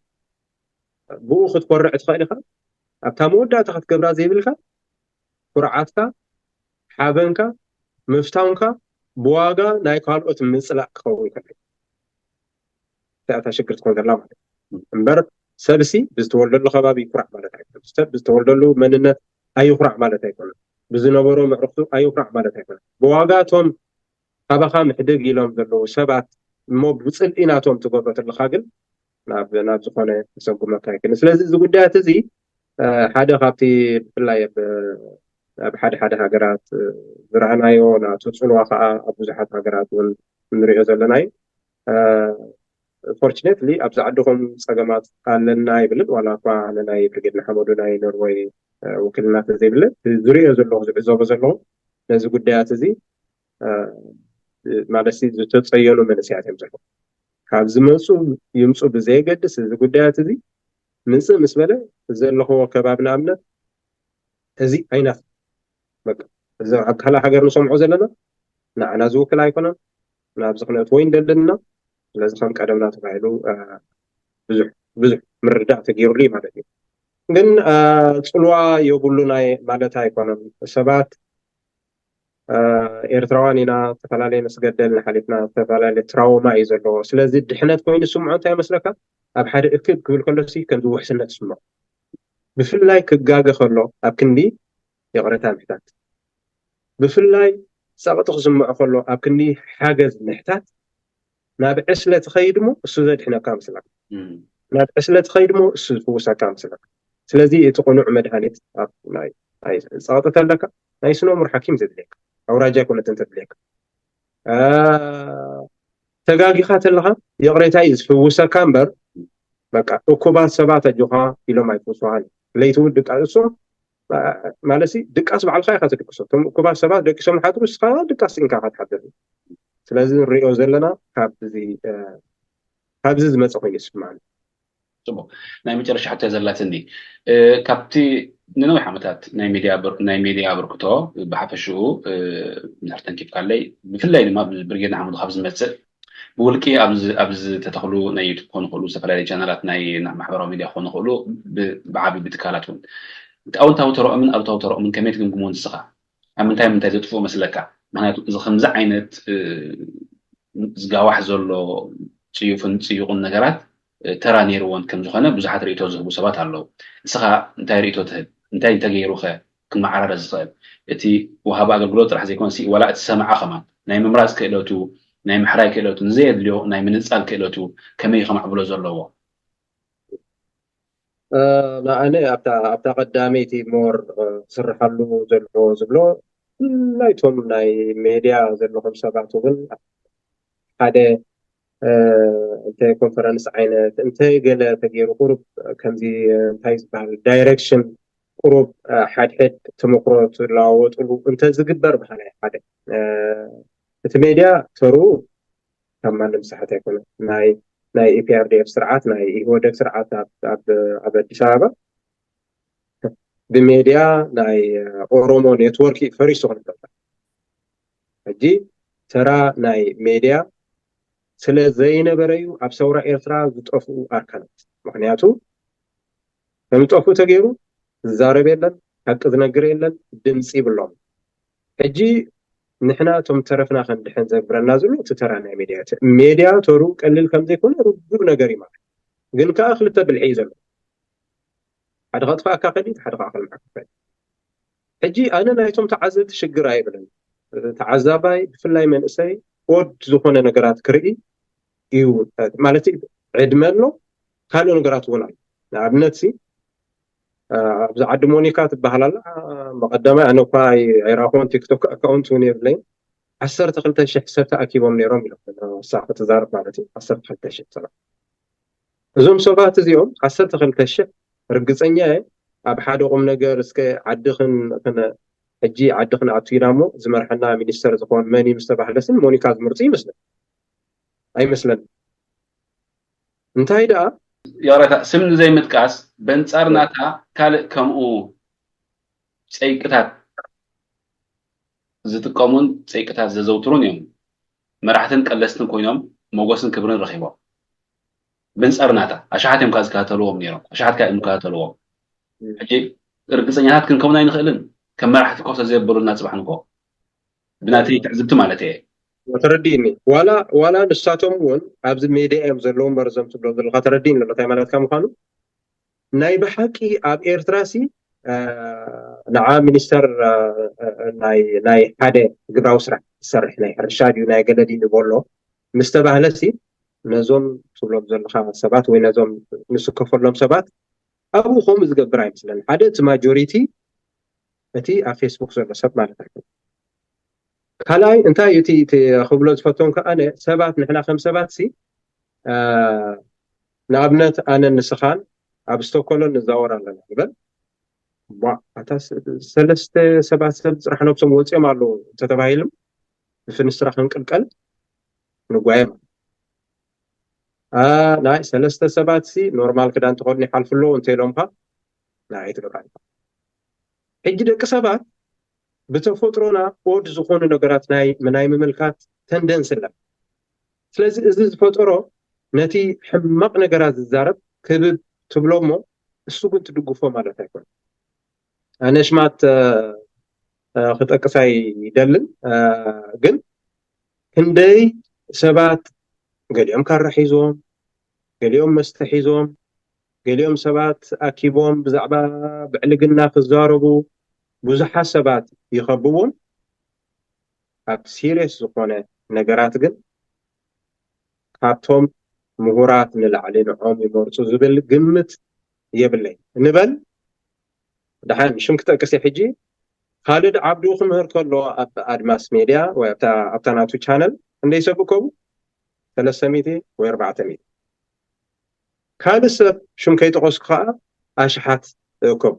ብኡ ክትኮርዕ ትኽእል ኢኻ። ኣብታ መወዳእታ ክትገብራ ዘይብልካ ኩርዓትካ፣ ሓበንካ፣ ምፍታውንካ ብዋጋ ናይ ካልኦት ምፅላእ ክኸውን ከሎ እታ ሽግር ትኾን ዘላ ማለት እዩ። እምበር ሰብሲ ብዝተወልደሉ ከባቢ ይኩራዕ ማለት ኣይኮነን። ሰብ ብዝተወልደሉ መንነት ኣይኩራዕ ማለት ኣይኮነን። ብዝነበሮ ምዕርክቱ ኣይኩራዕ ማለት ኣይኮነን። ብዋጋ እቶም ካባኻ ምሕደግ ኢሎም ዘለዉ ሰባት እሞ ብፅልኢ ናቶም ትገብሮ ተለካ ግን ናብ ናብ ዝኾነ ተሰጉመካ ይክእል። ስለዚ እዚ ጉዳያት እዚ ሓደ ካብቲ ብፍላይ ኣብ ሓደ ሓደ ሃገራት ዝረኣናዮ ናቱ ፅልዋ ከዓ ኣብ ብዙሓት ሃገራት እውን እንሪኦ ዘለና እዩ። ፎርችኔትሊ ኣብዚ ዓድኹም ፀገማት ኣለና ይብልን ዋላ እኳ ንናይ ብርጌድ ንሓመዱ ናይ ኖርወይ ውክልና ተዘይብለ ዝሪኦ ዘለኹ ዝዕዘቦ ዘለኹ ነዚ ጉዳያት እዚ ማለት ዝተፀየኑ መንእሰያት እዮም ዘለዉ። ካብ ዝመፁ ይምፁ ብዘየገድስ እዚ ጉዳያት እዚ ምፅእ ምስ በለ ዘለኽዎ ከባቢ ንኣብነት እዚ ኣይናት በቃ እዚ ኣብ ካልእ ሃገር ንሰምዖ ዘለና ንዓና ዝውክል ኣይኮነን። ናብዚ ክነእትዎ ይንደለና። ስለዚ ከም ቀደምና ተባሂሉ ብዙሕ ብዙሕ ምርዳእ ተገይሩሉ እዩ ማለት እዩ። ግን ፅልዋ የብሉ ናይ ማለት ኣይኮነን። ሰባት ኤርትራውያን ኢና፣ ዝተፈላለየ ንስገደል ንሓሊፍና ዝተፈላለየ ትራውማ እዩ ዘለዎ። ስለዚ ድሕነት ኮይኑ ዝስምዖ እንታይ ይመስለካ? ኣብ ሓደ እክብ ክብል ከሎ ሲ ከምዚ ውሕስነት ይስምዖ። ብፍላይ ክጋገ ከሎ ኣብ ክንዲ ይቕረታ ምሕታት፣ ብፍላይ ጸቕጢ ክስምዖ ከሎ ኣብ ክንዲ ሓገዝ ምሕታት ናብ ዕስለ ትኸይድ እሞ እሱ ዘድሕነካ ምስለካ፣ ናብ ዕስለ ትኸይድ እሞ እሱ ዝፍውሰካ ምስለካ። ስለዚ እቲ ቅኑዕ መድሃኒት ኣብ ናይ ናይ ጸቕጢ ተለካ ናይ ስኖምር ሓኪም ዘድልየካ ኣውራጃ ኣይኮነትን ተድልየካ። ተጋጊኻ ተለኻ ይቕሬታ እዩ ዝፍውሰካ እምበር በቃ እኩባት ሰባት ኣጆኻ ኢሎም ኣይፍውሱኻን። ለይቲ እውን ድቃ እሶም ማለት ድቃስ ባዕልካ ኢኻ ትድቅሶ። እቶም እኩባት ሰባት ደቂሶም ሓድሩ እስኻ ድቃስ ኢንካ ኢኻ ትሓድር። ስለዚ ንሪኦ ዘለና ካብዚ ካብዚ ዝመፀ ኮይኑ ይስማዓኒ። ፅቡቅ። ናይ መጨረሻ ሕቶ ዘላትኒ ካብቲ ንነዊሕ ዓመታት ናይ ሜድያ ኣበርክቶ ብሓፈሽኡ ምድሕር ተንኪፍካለይ ብፍላይ ድማ ብብርጌድ ንሓመዱ ካብ ዝመፅእ ብውልቂ ኣብ ዝተተኽሉ ናይ ዩቱብ ክኾኑ ክእሉ ዝተፈላለዩ ቻናላት ናይ ማሕበራዊ ሚድያ ክኾኑ ክእሉ ብዓቢ ብትካላት እውን ኣወንታዊ ተረኦምን ኣሉታዊ ተረኦምን ከመይ ትግምግሞ ንስኻ? ኣብ ምንታይ ምንታይ ዘጥፍኡ መስለካ? ምክንያቱ እዚ ከምዚ ዓይነት ዝጋዋሕ ዘሎ ፅዩፍን ፅዩቕን ነገራት ተራ ነይርዎን ከም ዝኾነ ብዙሓት ርእቶ ዝህቡ ሰባት ኣለዉ። ንስኻ እንታይ ርእቶ ትህብ? እንታይ እንተገይሩ ኸ ክመዓራረ ዝኽእል? እቲ ወሃቢ ኣገልግሎት ጥራሕ ዘይኮነሲ ዋላ እቲ ሰማዒ ከማን ናይ ምምራፅ ክእለቱ፣ ናይ ምሕራይ ክእለቱ፣ ንዘየድልዮ ናይ ምንፃል ክእለቱ ከመይ እዩ ከማዕብሎ ዘለዎ? ንኣነ ኣብታ ኣብታ ቀዳመይቲ ሞር ክስርሓሉ ዘለዎ ዝብሎ ናይቶም ናይ ሜድያ ዘለኹም ሰባት እውን ሓደ እንተ ኮንፈረንስ ዓይነት እንተ ገለ ተገይሩ ቁሩብ ከምዚ እንታይ ዝበሃል ዳይሬክሽን ቁሩብ ሓድሕድ ተመክሮ ትለዋወጥሉ እንተ ዝግበር በሃላይ ሓደ እቲ ሜድያ ተርኡ ካብ ማንም ዝሰሓት ኣይኮነን። ናይ ናይ ኢፒኣርዲኤፍ ስርዓት ናይ ኢህወደግ ስርዓት ኣብ ኣብ ኣብ ኣዲስ ኣበባ ብሜድያ ናይ ኦሮሞ ኔትወርክ እዩ ፈሪሱ ክንብል ሕጂ ተራ ናይ ሜድያ ስለ ዘይነበረ እዩ ኣብ ሰውራ ኤርትራ ዝጠፍኡ ኣርካናት። ምክንያቱ ከም ዝጠፍኡ ተገይሩ ዝዛረብ የለን፣ ሓቂ ዝነግር የለን፣ ድምፂ ይብሎም። ሕጂ ንሕና እቶም ተረፍና ከንድሕን ዘግብረና ዘሎ እቲ ተራ ናይ ሜድያ እቲ ሜድያ ተሩ ቀሊል ከም ዘይኮነ ርዱእ ነገር እዩ ማለት ግን ከዓ ክልተ ብልሒ እዩ ዘሎ ሓደ ከጥፋእካ ከሊት ሓደ ከዓ ከልምዓካ ከሊት ሕጂ ኣነ ናይቶም ተዓዘብቲ ሽግር ኣይብልን ተዓዛባይ ብፍላይ መንእሰይ ኦድ ዝኾነ ነገራት ክርኢ እዩ ማለት ዕድመ ኣሎ ካልእ ነገራት እውን ኣሎ ንኣብነት ሲ ኣብዚ ዓዲ ሞኒካ ትበሃል ኣላ መቐዳማይ ኣነ እኳ ኣይራኹን ቲክቶክ ኣካውንት እውን የብለይ ዓሰርተ ክልተ ሽሕ ሰብ ተኣኪቦም ነይሮም ኢሎም ንሳ ክትዛረብ ማለት እዩ ዓሰርተ ክልተ ሽሕ ሰባት እዞም ሰባት እዚኦም ዓሰርተ ክልተ ሽሕ ርግፀኛ እየ ኣብ ሓደ ቁም ነገር እስከ ዓዲ ክን ሕጂ ዓዲ ክንኣቱ ኢና እሞ ዝመርሐና ሚኒስተር ዝኮን መን እዩ ምስተባህለስን ሞኒካ ዝምርፁ ይመስለኒ ኣይመስለኒ እንታይ ደኣ ይቕረታ ስም ንዘይምጥቃስ በንጻር ናታ ካልእ ከምኡ ጸይቅታት ዝጥቀሙን ጸይቅታት ዘዘውትሩን እዮም መራሕትን ቀለስትን ኮይኖም ሞጎስን ክብርን ረኺቦም ብንጻር ናታ ኣሽሓት እዮም ዝከታተልዎም ነይሮም ኣሽሓት እዮም ዝከታተልዎም ሕጂ ርግጸኛታት ክንከውን ኣይንኽእልን ከም መራሕቲ ኮፍ ተዘየበሉና ጽባሕ ንኮ ብናተይ ትዕዝብቲ ማለት እየ ተረዲእኒ ዋላ ዋላ ንሳቶም እውን ኣብዚ ሜድያ እዮም ዘለዉ እምበር እዞም ትብሎም ዘለካ ተረዲእኒ ኣሎ እንታይ ማለትካ ምዃኑ ናይ ብሓቂ ኣብ ኤርትራ ሲ ንዓ ሚኒስተር ናይ ሓደ ግብራዊ ስራሕ ዝሰርሕ ናይ ሕርሻ ድዩ ናይ ገለ ድዩ ንበሎ ምስ ተባህለ ሲ ነዞም ትብሎም ዘለኻ ሰባት ወይ ነዞም ንስከፈሎም ሰባት ኣብኡ ከምኡ ዝገብር ኣይመስለኒ። ሓደ እቲ ማጆሪቲ እቲ ኣብ ፌስቡክ ዘሎ ሰብ ማለት ኣይኮነ። ካልኣይ እንታይ እዩ እቲ ክብሎ ዝፈቶም ከኣነ ሰባት ንሕና ከም ሰባት ሲ ንኣብነት ኣነ ንስኻን ኣብ ስቶኮሎ ንዛወር ኣለና ንበል። ዋ ኣታ ሰለስተ ሰባት ሰብ ፅራሕ ነብሶም ወፂኦም ኣለዉ እንተተባሂሉ ብፍንስትራ ክንቅልቀል ንጓየ ማለት ናይ ሰለስተ ሰባት ሲ ኖርማል ክዳን ተኸድኑ ይሓልፉ ኣለዉ እንተ ኢሎምካ ናይ ኣይትገብራ። ሕጂ ደቂ ሰባት ብተፈጥሮና ኦድ ዝኾኑ ነገራት ናይ ናይ ምምልካት ተንደንስ ኣለን። ስለዚ እዚ ዝፈጠሮ ነቲ ሕማቕ ነገራት ዝዛረብ ክብብ ትብሎ እሞ እሱ ግን ትድግፎ ማለት ኣይኮነ። ኣነ ሽማት ክጠቅስ ኣይደልን፣ ግን ክንደይ ሰባት ገሊኦም ካራ ሒዞም፣ ገሊኦም መስተ ሒዞም፣ ገሊኦም ሰባት ኣኪቦም ብዛዕባ ብዕልግና ክዛረቡ ብዙሓት ሰባት ይኸብዎም። ኣብ ሲሪየስ ዝኾነ ነገራት ግን ካብቶም ምሁራት ንላዕሊ ንዖም ይመርፁ ዝብል ግምት የብለይ። ንበል ደሓን ሽም ክጠቅስ ሕጂ ካልድ ዓብዱ ክምህር ከሎ ኣብ ኣድማስ ሜድያ ወይ ኣብታ ናቱ ቻነል እንደይ ሰብ እከቡ ሰለስተ ሚእቲ ወይ ኣርባዕተ ሚእቲ ካልድ ሰብ ሽም ከይጠቀስኩ ከዓ ኣሽሓት እከቡ።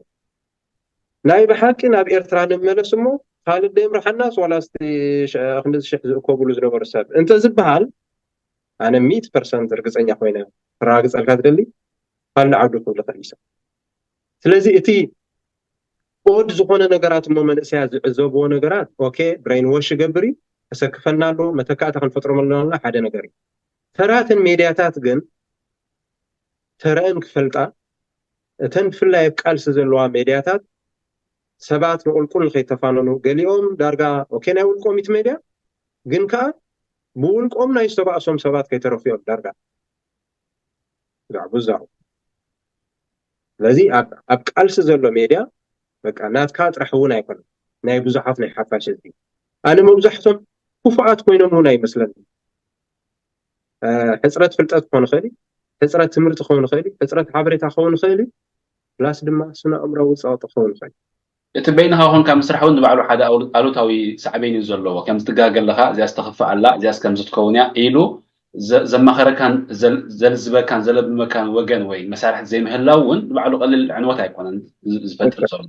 ናይ ብሓቂ ናብ ኤርትራ ንመለስ እሞ ካልድ ደይምርሓናስ ዋላስ ክንዲ ሽሕ ዝእከብሉ ዝነበሩ ሰብ እንተ ዝበሃል ኣነ ሚእቲ ፐርሰንት ርግፀኛ ኮይነ ክረጋግፀልካ ትደሊ ካልድ ዓብዱ ክብል ይኽእል እዩ ሰብ። ስለዚ እቲ ኦድ ዝኾነ ነገራት እሞ መንእሰያት ዝዕዘብዎ ነገራት ኦኬ ብሬን ዎሽ ይገብር እዩ፣ ከሰክፈና ኣለዎ፣ መተካእታ ክንፈጥሮም ኣለና ሓደ ነገር እዩ። ተራትን ሜድያታት ግን ተረአን ክፈልጣ እተን ብፍላይ ኣብ ቃልሲ ዘለዋ ሜድያታት ሰባት ንቁልቁል ንከይተፋነኑ ገሊኦም ዳርጋ ኦኬ ናይ ውልቆም እቲ ሜድያ ግን ከዓ ብውልቆም ናይ ዝተባእሶም ሰባት ከይተረፉ እዮም ዳርጋ ብዛዕባ ዝዛረቡ። ስለዚ ኣብ ቃልሲ ዘሎ ሜድያ በቃ ናትካ ጥራሕ እውን ኣይኮነን ናይ ብዙሓት ናይ ሓፋሽ ህዝቢ ኣነ መብዛሕቶም ክፉኣት ኮይኖም እውን ኣይመስለኒ። ሕፅረት ፍልጠት ክኾን ይኽእል እዩ፣ ሕፅረት ትምህርቲ ክኸውን ይኽእል እዩ፣ ሕፅረት ሓበሬታ ክኸውን ይኽእል እዩ፣ ፕላስ ድማ ስነ ኣእምራዊ ፀቕጢ ክኸውን ይኽእል እዩ። እቲ በይንኻ ኮንካ ምስራሕ እውን ንባዕሉ ሓደ ኣውል- ኣሉታዊ ሳዕቤን እዩ ዘለዎ። ከም ትጋገ ኣለኻ፣ እዚኣስ ተኽፍእ ኣላ፣ እዚኣስ ከምዚ ትኸውን እያ ኢሉ ዘ- ዘማኸረካን ዘል- ዘልዝበካን ዘለብመካን ወገን ወይ መሳርሕቲ ዘይምህላው እውን ንባዕሉ ቀሊል ዕንወት ኣይኮነን ዝ- ዝፈጥር ዘሎ።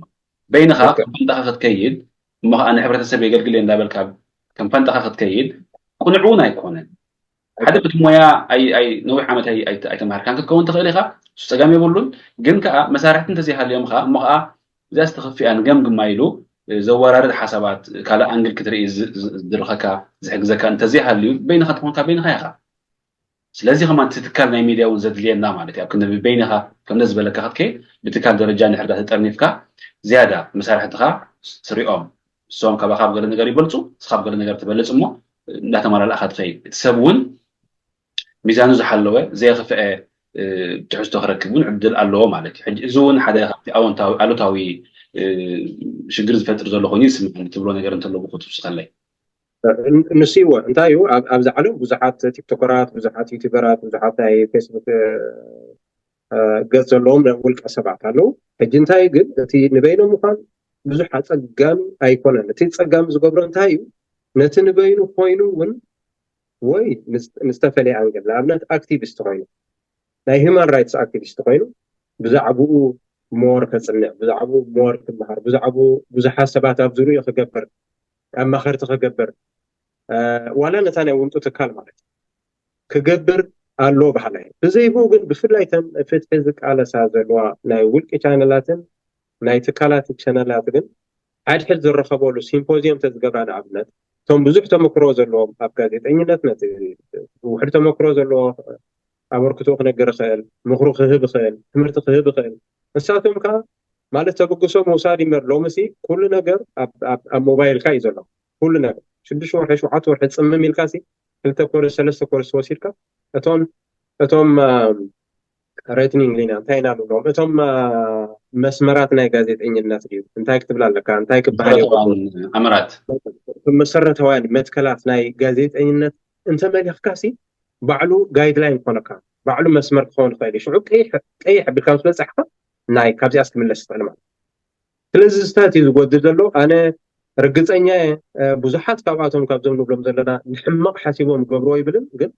በይንኻ ከም ፋንጣኻ ክትከይድ እሞ ከዓ ንሕብረተሰብ የገልግል እየ እንዳበልካ ከም ፋንጣኻ ክትከይድ ቅኑዕ እውን ኣይኮነን። ሓደ በቲ ሞያ ኣይ ኣይ ነዊሕ ዓመት ኣይ ኣይ ኣይተማሃርካን ክትከውን ትኽእል ኢኻ፣ እሱ ጸገም የብሉን። ግን ከኣ መሳርሕቲ እንተዘይሃልዮም ኸኣ እሞ ኸኣ እዚኣ ዝተኸፍእያ ንገምግማ ኢሉ ዘወራርድ ሓሳባት ካልእ ኣንግል ክትርኢ ዝድርኸካ ዝሕግዘካ እንተዘይሃልዩ በይንኻ እንተኾንካ በይንኻ ኢኻ። ስለዚ ከማን እቲ ትካል ናይ ሚድያ እውን ዘድልየና ማለት እዩ። ኣብ ክንዲ ብበይንኻ ከምነ ዝበለካ ክትከይድ ብትካል ደረጃ እንድሕር ተጠርኒፍካ ዝያዳ መሳርሕትኻ ትሪኦም። እሶም ካባኻ ኣብ ገለ ነገር ይበልፁ፣ እስኻ ኣብ ገለ ነገር ትበልፅ እሞ እንዳተመላላእኻ ትኸይድ። እቲ ሰብ እውን ሚዛኑ ዝሓለወ ዘየኽፍአ ትሕዝቶ ክረክብ እውን ዕድል ኣለዎ ማለት እዩ። ሕጂ እዚ እውን ሓደ ካብቲ ኣወንታዊ ኣሉታዊ ሽግር ዝፈጥር ዘሎ ኮይኑ ይስምዐኒ ትብሎ ነገር እንተሎ ብኹ ትውስኸለይ። ንሱ ይዎ እንታይ እዩ ኣብዚ ዓለም ብዙሓት ቲክቶከራት፣ ብዙሓት ዩቱበራት፣ ብዙሓት ናይ ፌስቡክ ገፅ ዘለዎም ውልቀ ሰባት ኣለዉ። ሕጂ እንታይ ግን እቲ ንበይኖም ምዃን ብዙሕ ኣፀጋሚ ኣይኮነን። እቲ ፀጋሚ ዝገብሮ እንታይ እዩ ነቲ ንበይኑ ኮይኑ እውን ወይ ንዝተፈለየ ኣንግል ንኣብነት ኣክቲቪስት ኮይኑ ናይ ሂማን ራይትስ ኣክቲቪስት ኮይኑ ብዛዕባኡ ሞር ከፅንዕ ብዛዕባኡ ሞር ክመሃር ብዛዕባኡ ብዙሓት ሰባት ኣብ ዙሪኡ ክገብር ኣማኸርቲ ክገብር ዋላ ነታ ናይ ውልጡ ትካል ማለት ክገብር ኣሎ በሃላይ። ብዘይብኡ ግን ብፍላይ ተን ፍትሒ ዝቃለሳ ዘለዋ ናይ ውልቂ ቻነላትን ናይ ትካላት ቻነላት ግን ሓድሕድ ዝረኸበሉ ሲምፖዚየም ተዝገብራ ንኣብነት እቶም ብዙሕ ተመክሮ ዘለዎም ኣብ ጋዜጠኝነት ነቲ ውሕድ ተመክሮ ዘለዎ ኣበርክቶ ክነገር ይኽእል፣ ምኽሩ ክህብ ይኽእል፣ ትምህርቲ ክህብ ይኽእል። ንሳቶም ከዓ ማለት ተበግሶ ምውሳድ ይመር ሎምሲ ኩሉ ነገር ኣብ ሞባይልካ እዩ ዘሎ። ኩሉ ነገር ሽዱሽተ ወርሒ ሸውዓተ ወርሒ ፅምም ኢልካ ሲ ክልተ ኮርስ ሰለስተ ኮርስ ወሲድካ እቶም እቶም ሬትኒንግ ሊና እንታይ ኢና ንብሎም እቶም መስመራት ናይ ጋዜጠኝነት ድዩ እንታይ ክትብል ኣለካ እንታይ ክበሃል ኣመራት መሰረታውያን መትከላት ናይ ጋዜጠኝነት እንተመሊኽካ ሲ ባዕሉ ጋይድላይን ክኾነካ፣ ባዕሉ መስመር ክኸውን ይኽእል እዩ። ሽዑ ቀይሕ ቀይሕ ኣቢልካ ምስ በጻሕካ ናይ ካብዚኣስ ክምለስ ይኽእል ማለት እዩ። ስለዚ ስታት እዩ ዝጎድል ዘሎ። ኣነ ርግጸኛ እየ፣ እ፣ ብዙሓት ካብኣቶም ካብዞም ንብሎም ዘለና ንሕመቕ ሓሲቦም ገብርዎ ይብልን፣ ግን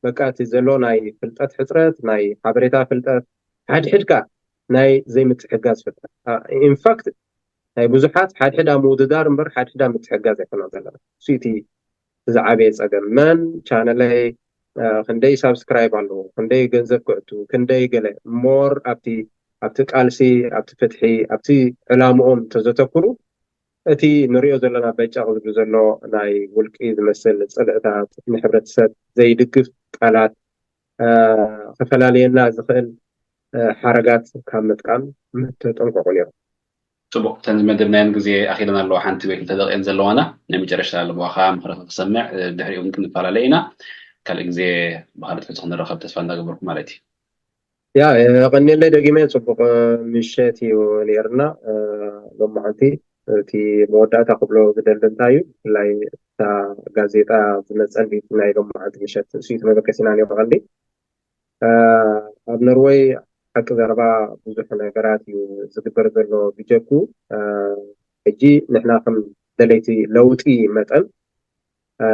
በቃ እቲ ዘሎ ናይ ፍልጠት ሕጽረት፣ ናይ ሓበሬታ ፍልጠት፣ ሓድሕድካ ናይ ዘይምትሕጋዝ ፍልጠት። ኢንፋክት ናይ ብዙሓት ሓድሕድ ኣብ ምውድዳር እምበር ሓድሕድ ኣብ ምትሕጋዝ ኣይኮናን ዘለና። እሱ እቲ ዝዓበየ ጸገም። መን ቻነለይ፣ እ፣ ክንደይ ሳብስክራይብ ኣለዎ፣ ክንደይ ገንዘብ ክእቱ፣ ክንደይ ገለ ሞር ኣብቲ ኣብቲ ቃልሲ፣ ኣብቲ ፍትሒ፣ ኣብቲ ዕላምኦም ተዘተኩሩ፣ እቲ ንሪኦ ዘለና በጫቕ ዝብል ዘሎ ናይ ውልቂ ዝመስል ጽልእታት፣ ንሕብረተሰብ ዘይድግፍ ቃላት፣ እ፣ ክፈላልየና ዝኽእል፣ እ፣ ሓረጋት ካብ ምጥቃም ምተጠንቀቑ ነይሮም። ጽቡቕ፣ እተን ዝመደብናየን ግዜ ኣኺለና ኣለዋ። ሓንቲ ወይ ክልተ ደቂቕን ዘለዋና፣ ናይ መጨረሽታ ልቦኻ ምኽሪ ክሰምዕ፣ እ፣ ድሕሪኡ እውን ክንፈላለ ኢና። ካልእ ግዜ ብኻልእ ትሕዝቶ ክንራኸብ ተስፋ እንዳገበርኩ ማለት እዩ። ያ፣ የቐንየለይ ደጊመ፣ ጽቡቕ ምሸት እዩ ነይርና። እ፣ ሎማዓንቲ እቲ መወዳእታ ክብሎ ዝደሊ እንታይ እዩ፣ ብፍላይ እታ ጋዜጣ ዝመጸኒ ናይ ሎማዓንቲ ምሸት እሱ እዩ ተመበከሲና ነይሩ ቀንዲ። እ፣ ኣብ ኖርወይ ሓቂ ዘረባ ብዙሕ ነገራት እዩ ዝግበር ዘሎ ብጀኩ። እ፣ ሕጂ ንሕና ከም ደለይቲ ለውጢ መጠን፣ እ፣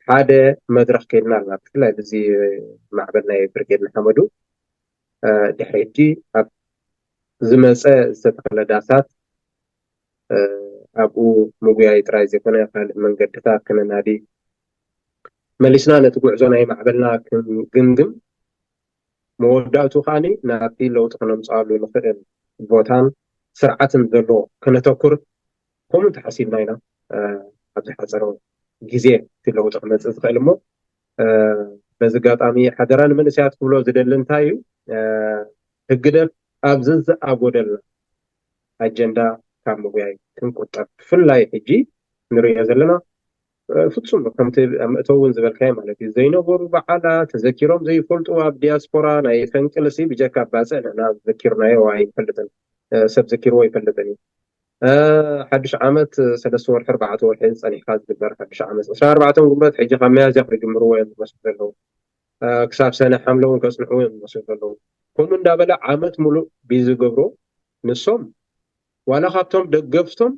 ሓደ መድረኽ ከይድና ኣለና። ብፍላይ ብዚ ማዕበል ናይ ብርጌድ ንሓመዱ፣ እ፣ ድሕሪ ሕጂ ኣብ ዝመጸ ዝተተኽለ ዳሳት፣ እ፣ ኣብኡ ምጉያይ ጥራይ ዘይኮነ ካልእ መንገድታት ክነናዲ፣ መሊስና ነቲ ጉዕዞ ናይ ማዕበልና ክንግምግም፣ መወዳእቱ ከኣ ናብቲ ለውጢ ክነምጽኣሉ ንኽእል ቦታን ስርዓትን ዘሎ ከነተኩር፣ ከምኡ እንተሓሲብና ኢና፣ እ፣ ኣብ ዝሓጸረ ግዜ እቲ ለውጢ ክመጽእ ዝኽእል። እሞ፣ እ፣ በዚ ኣጋጣሚ ሓደራ ንመንእሰያት ክብሎ ዝደሊ እንታይ እዩ፣ እ፣ ህግደፍ ኣብ ዘዝኣጎደልና ኣጀንዳ ካብ ምጉያይ ክንቁጠብ። ብፍላይ ሕጂ ንሪኦ ዘለና፣ እ፣ ፍጹም ከምቲ ኣብ መእተዊ እውን ዝበልካዮ ማለት እዩ፣ ዘይነበሩ በዓላት፣ ተዘኪሮም ዘይፈልጡ ኣብ ዲያስፖራ ናይ ፈንቅልሲ ብጀካ ባጽዕ ንሕና ዘኪርናዮ ኣይንፈልጥን። እ፣ ሰብ ዘኪርዎ ኣይፈልጥን እዩ። እ፣ ሓድሽ ዓመት፣ እ፣ ሰለስተ ወርሒ፣ ኣርባዕተ ወርሒ ጸኒሕካ ዝግበር ሓድሽ ዓመት። ዕስራን ኣርባዕተን ግንቦት ሕጂ ካብ መያዝያ ክጅምርዎ እዮም ዝመስሉ ዘለዉ። እ፣ ክሳብ ሰነ ሓምለ እውን ከጽንሕዎ እዮም ዝመስሉ ዘለዉ። ከምኡ እንዳበለ ዓመት ሙሉእ ቢዚ ገብሮ ንሶም ዋላ ካብቶም ደገፍቶም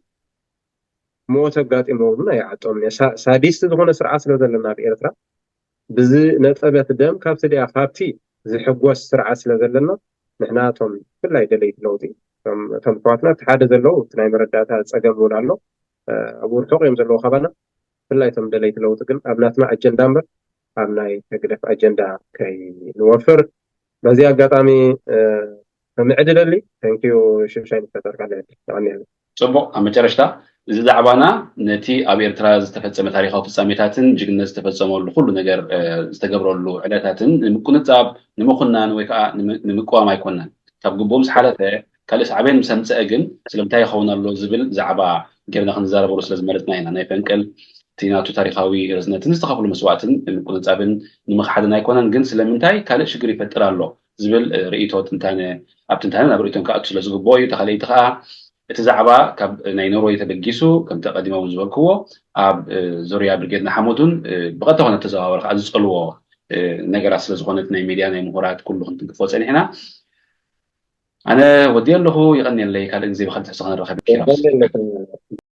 ሞት ኣጋጢሞም እውን ኣይዓጦምን እየ። ሳ-፣ ሳዲስት ዝኾነ ስርዓት ስለ ዘለና ኣብ ኤርትራ፣ ብዝነጠበት ደም ካብቲ ድያ ካብቲ ዝሕጎስ ስርዓት ስለ ዘለና፣ ንሕና እቶም ብፍላይ ደለይቲ ለውጢ፣ እቶም፣ እቶም ኣሕዋትና እቲ ሓደ ዘለዉ እቲ ናይ መረዳእታ ጸገም እውን ኣሎ። እ፣ ኣብ ርሑቕ እዮም ዘለዉ ካባና። ብፍላይ እቶም ደለይቲ ለውጢ ግን ኣብ ናትና ኣጀንዳ እምበር ኣብ ናይ ህግደፍ ኣጀንዳ ከይንወፍር በዚ ኣጋጣሚ፣ እ፣ ምዕድ ደሊ። Thank you ሽሻይ ንፈጠርካለይ ዕድል። የቐንየለይ። ጽቡቕ፣ ኣብ መጨረሽታ፣ እዚ ዛዕባና ነቲ ኣብ ኤርትራ ዝተፈጸመ ታሪኻዊ ፍጻሜታትን ጅግንነት ዝተፈጸመሉ ኩሉ ነገር፣ እ፣ ዝተገብረሉ ዕለታትን ንምቁንጻብ፣ ንምኹናን ወይ ከኣ ንም-፣ ንምቅዋም ኣይኮነን። ካብ ግቡእ ምስ ሓለፈ፣ ካልእ ሳዕቤን ምስ ኣምጽአ ግን ስለምንታይ ይኸውን ኣሎ ዝብል ዛዕባ ጌርና ክንዛረበሉ ስለ ዝመረጽና ኢና። ናይ ፈንቅል፣ እቲ ናቱ ታሪኻዊ ርዝነትን ዝተኸፍሉ መስዋእትን ንምቁንጻብን ንምኽሓድን ኣይኮነን፣ ግን ስለምንታይ ካልእ ሽግር ይፈጥር ኣሎ ዝብል፣ እ፣ ርእይቶ ትንታነ፣ ኣብ ትንታነ ናብ ርእይቶን ክኣቱ ስለ ዝግብኦ እዩ። ተኻለይቲ ከኣ እቲ ዛዕባ ካብ ናይ ኖርወይ ተበጊሱ፣ ከምቲ ቀዲመ እውን ዝበልክዎ፣ ኣብ፣ እ፣ ዙርያ ብርጌድ ንሓመዱን፣ እ፣ ብቐጥታ ኮነ ተዘዋወረ ከኣ ዝጸልዎ፣ እ፣ ነገራት ስለ ዝኾነ፣ እቲ ናይ ሚድያ ናይ ምሁራት ኩሉ ክንትንክፎ ጸኒሕና። ኣነ ወዲ ኣለኹ፣ ይቐንየለይ። ካልእ ግዜ ብኻልእ ትሕዝቶ ክንራኸብ ይክእል። የቐንየለይ።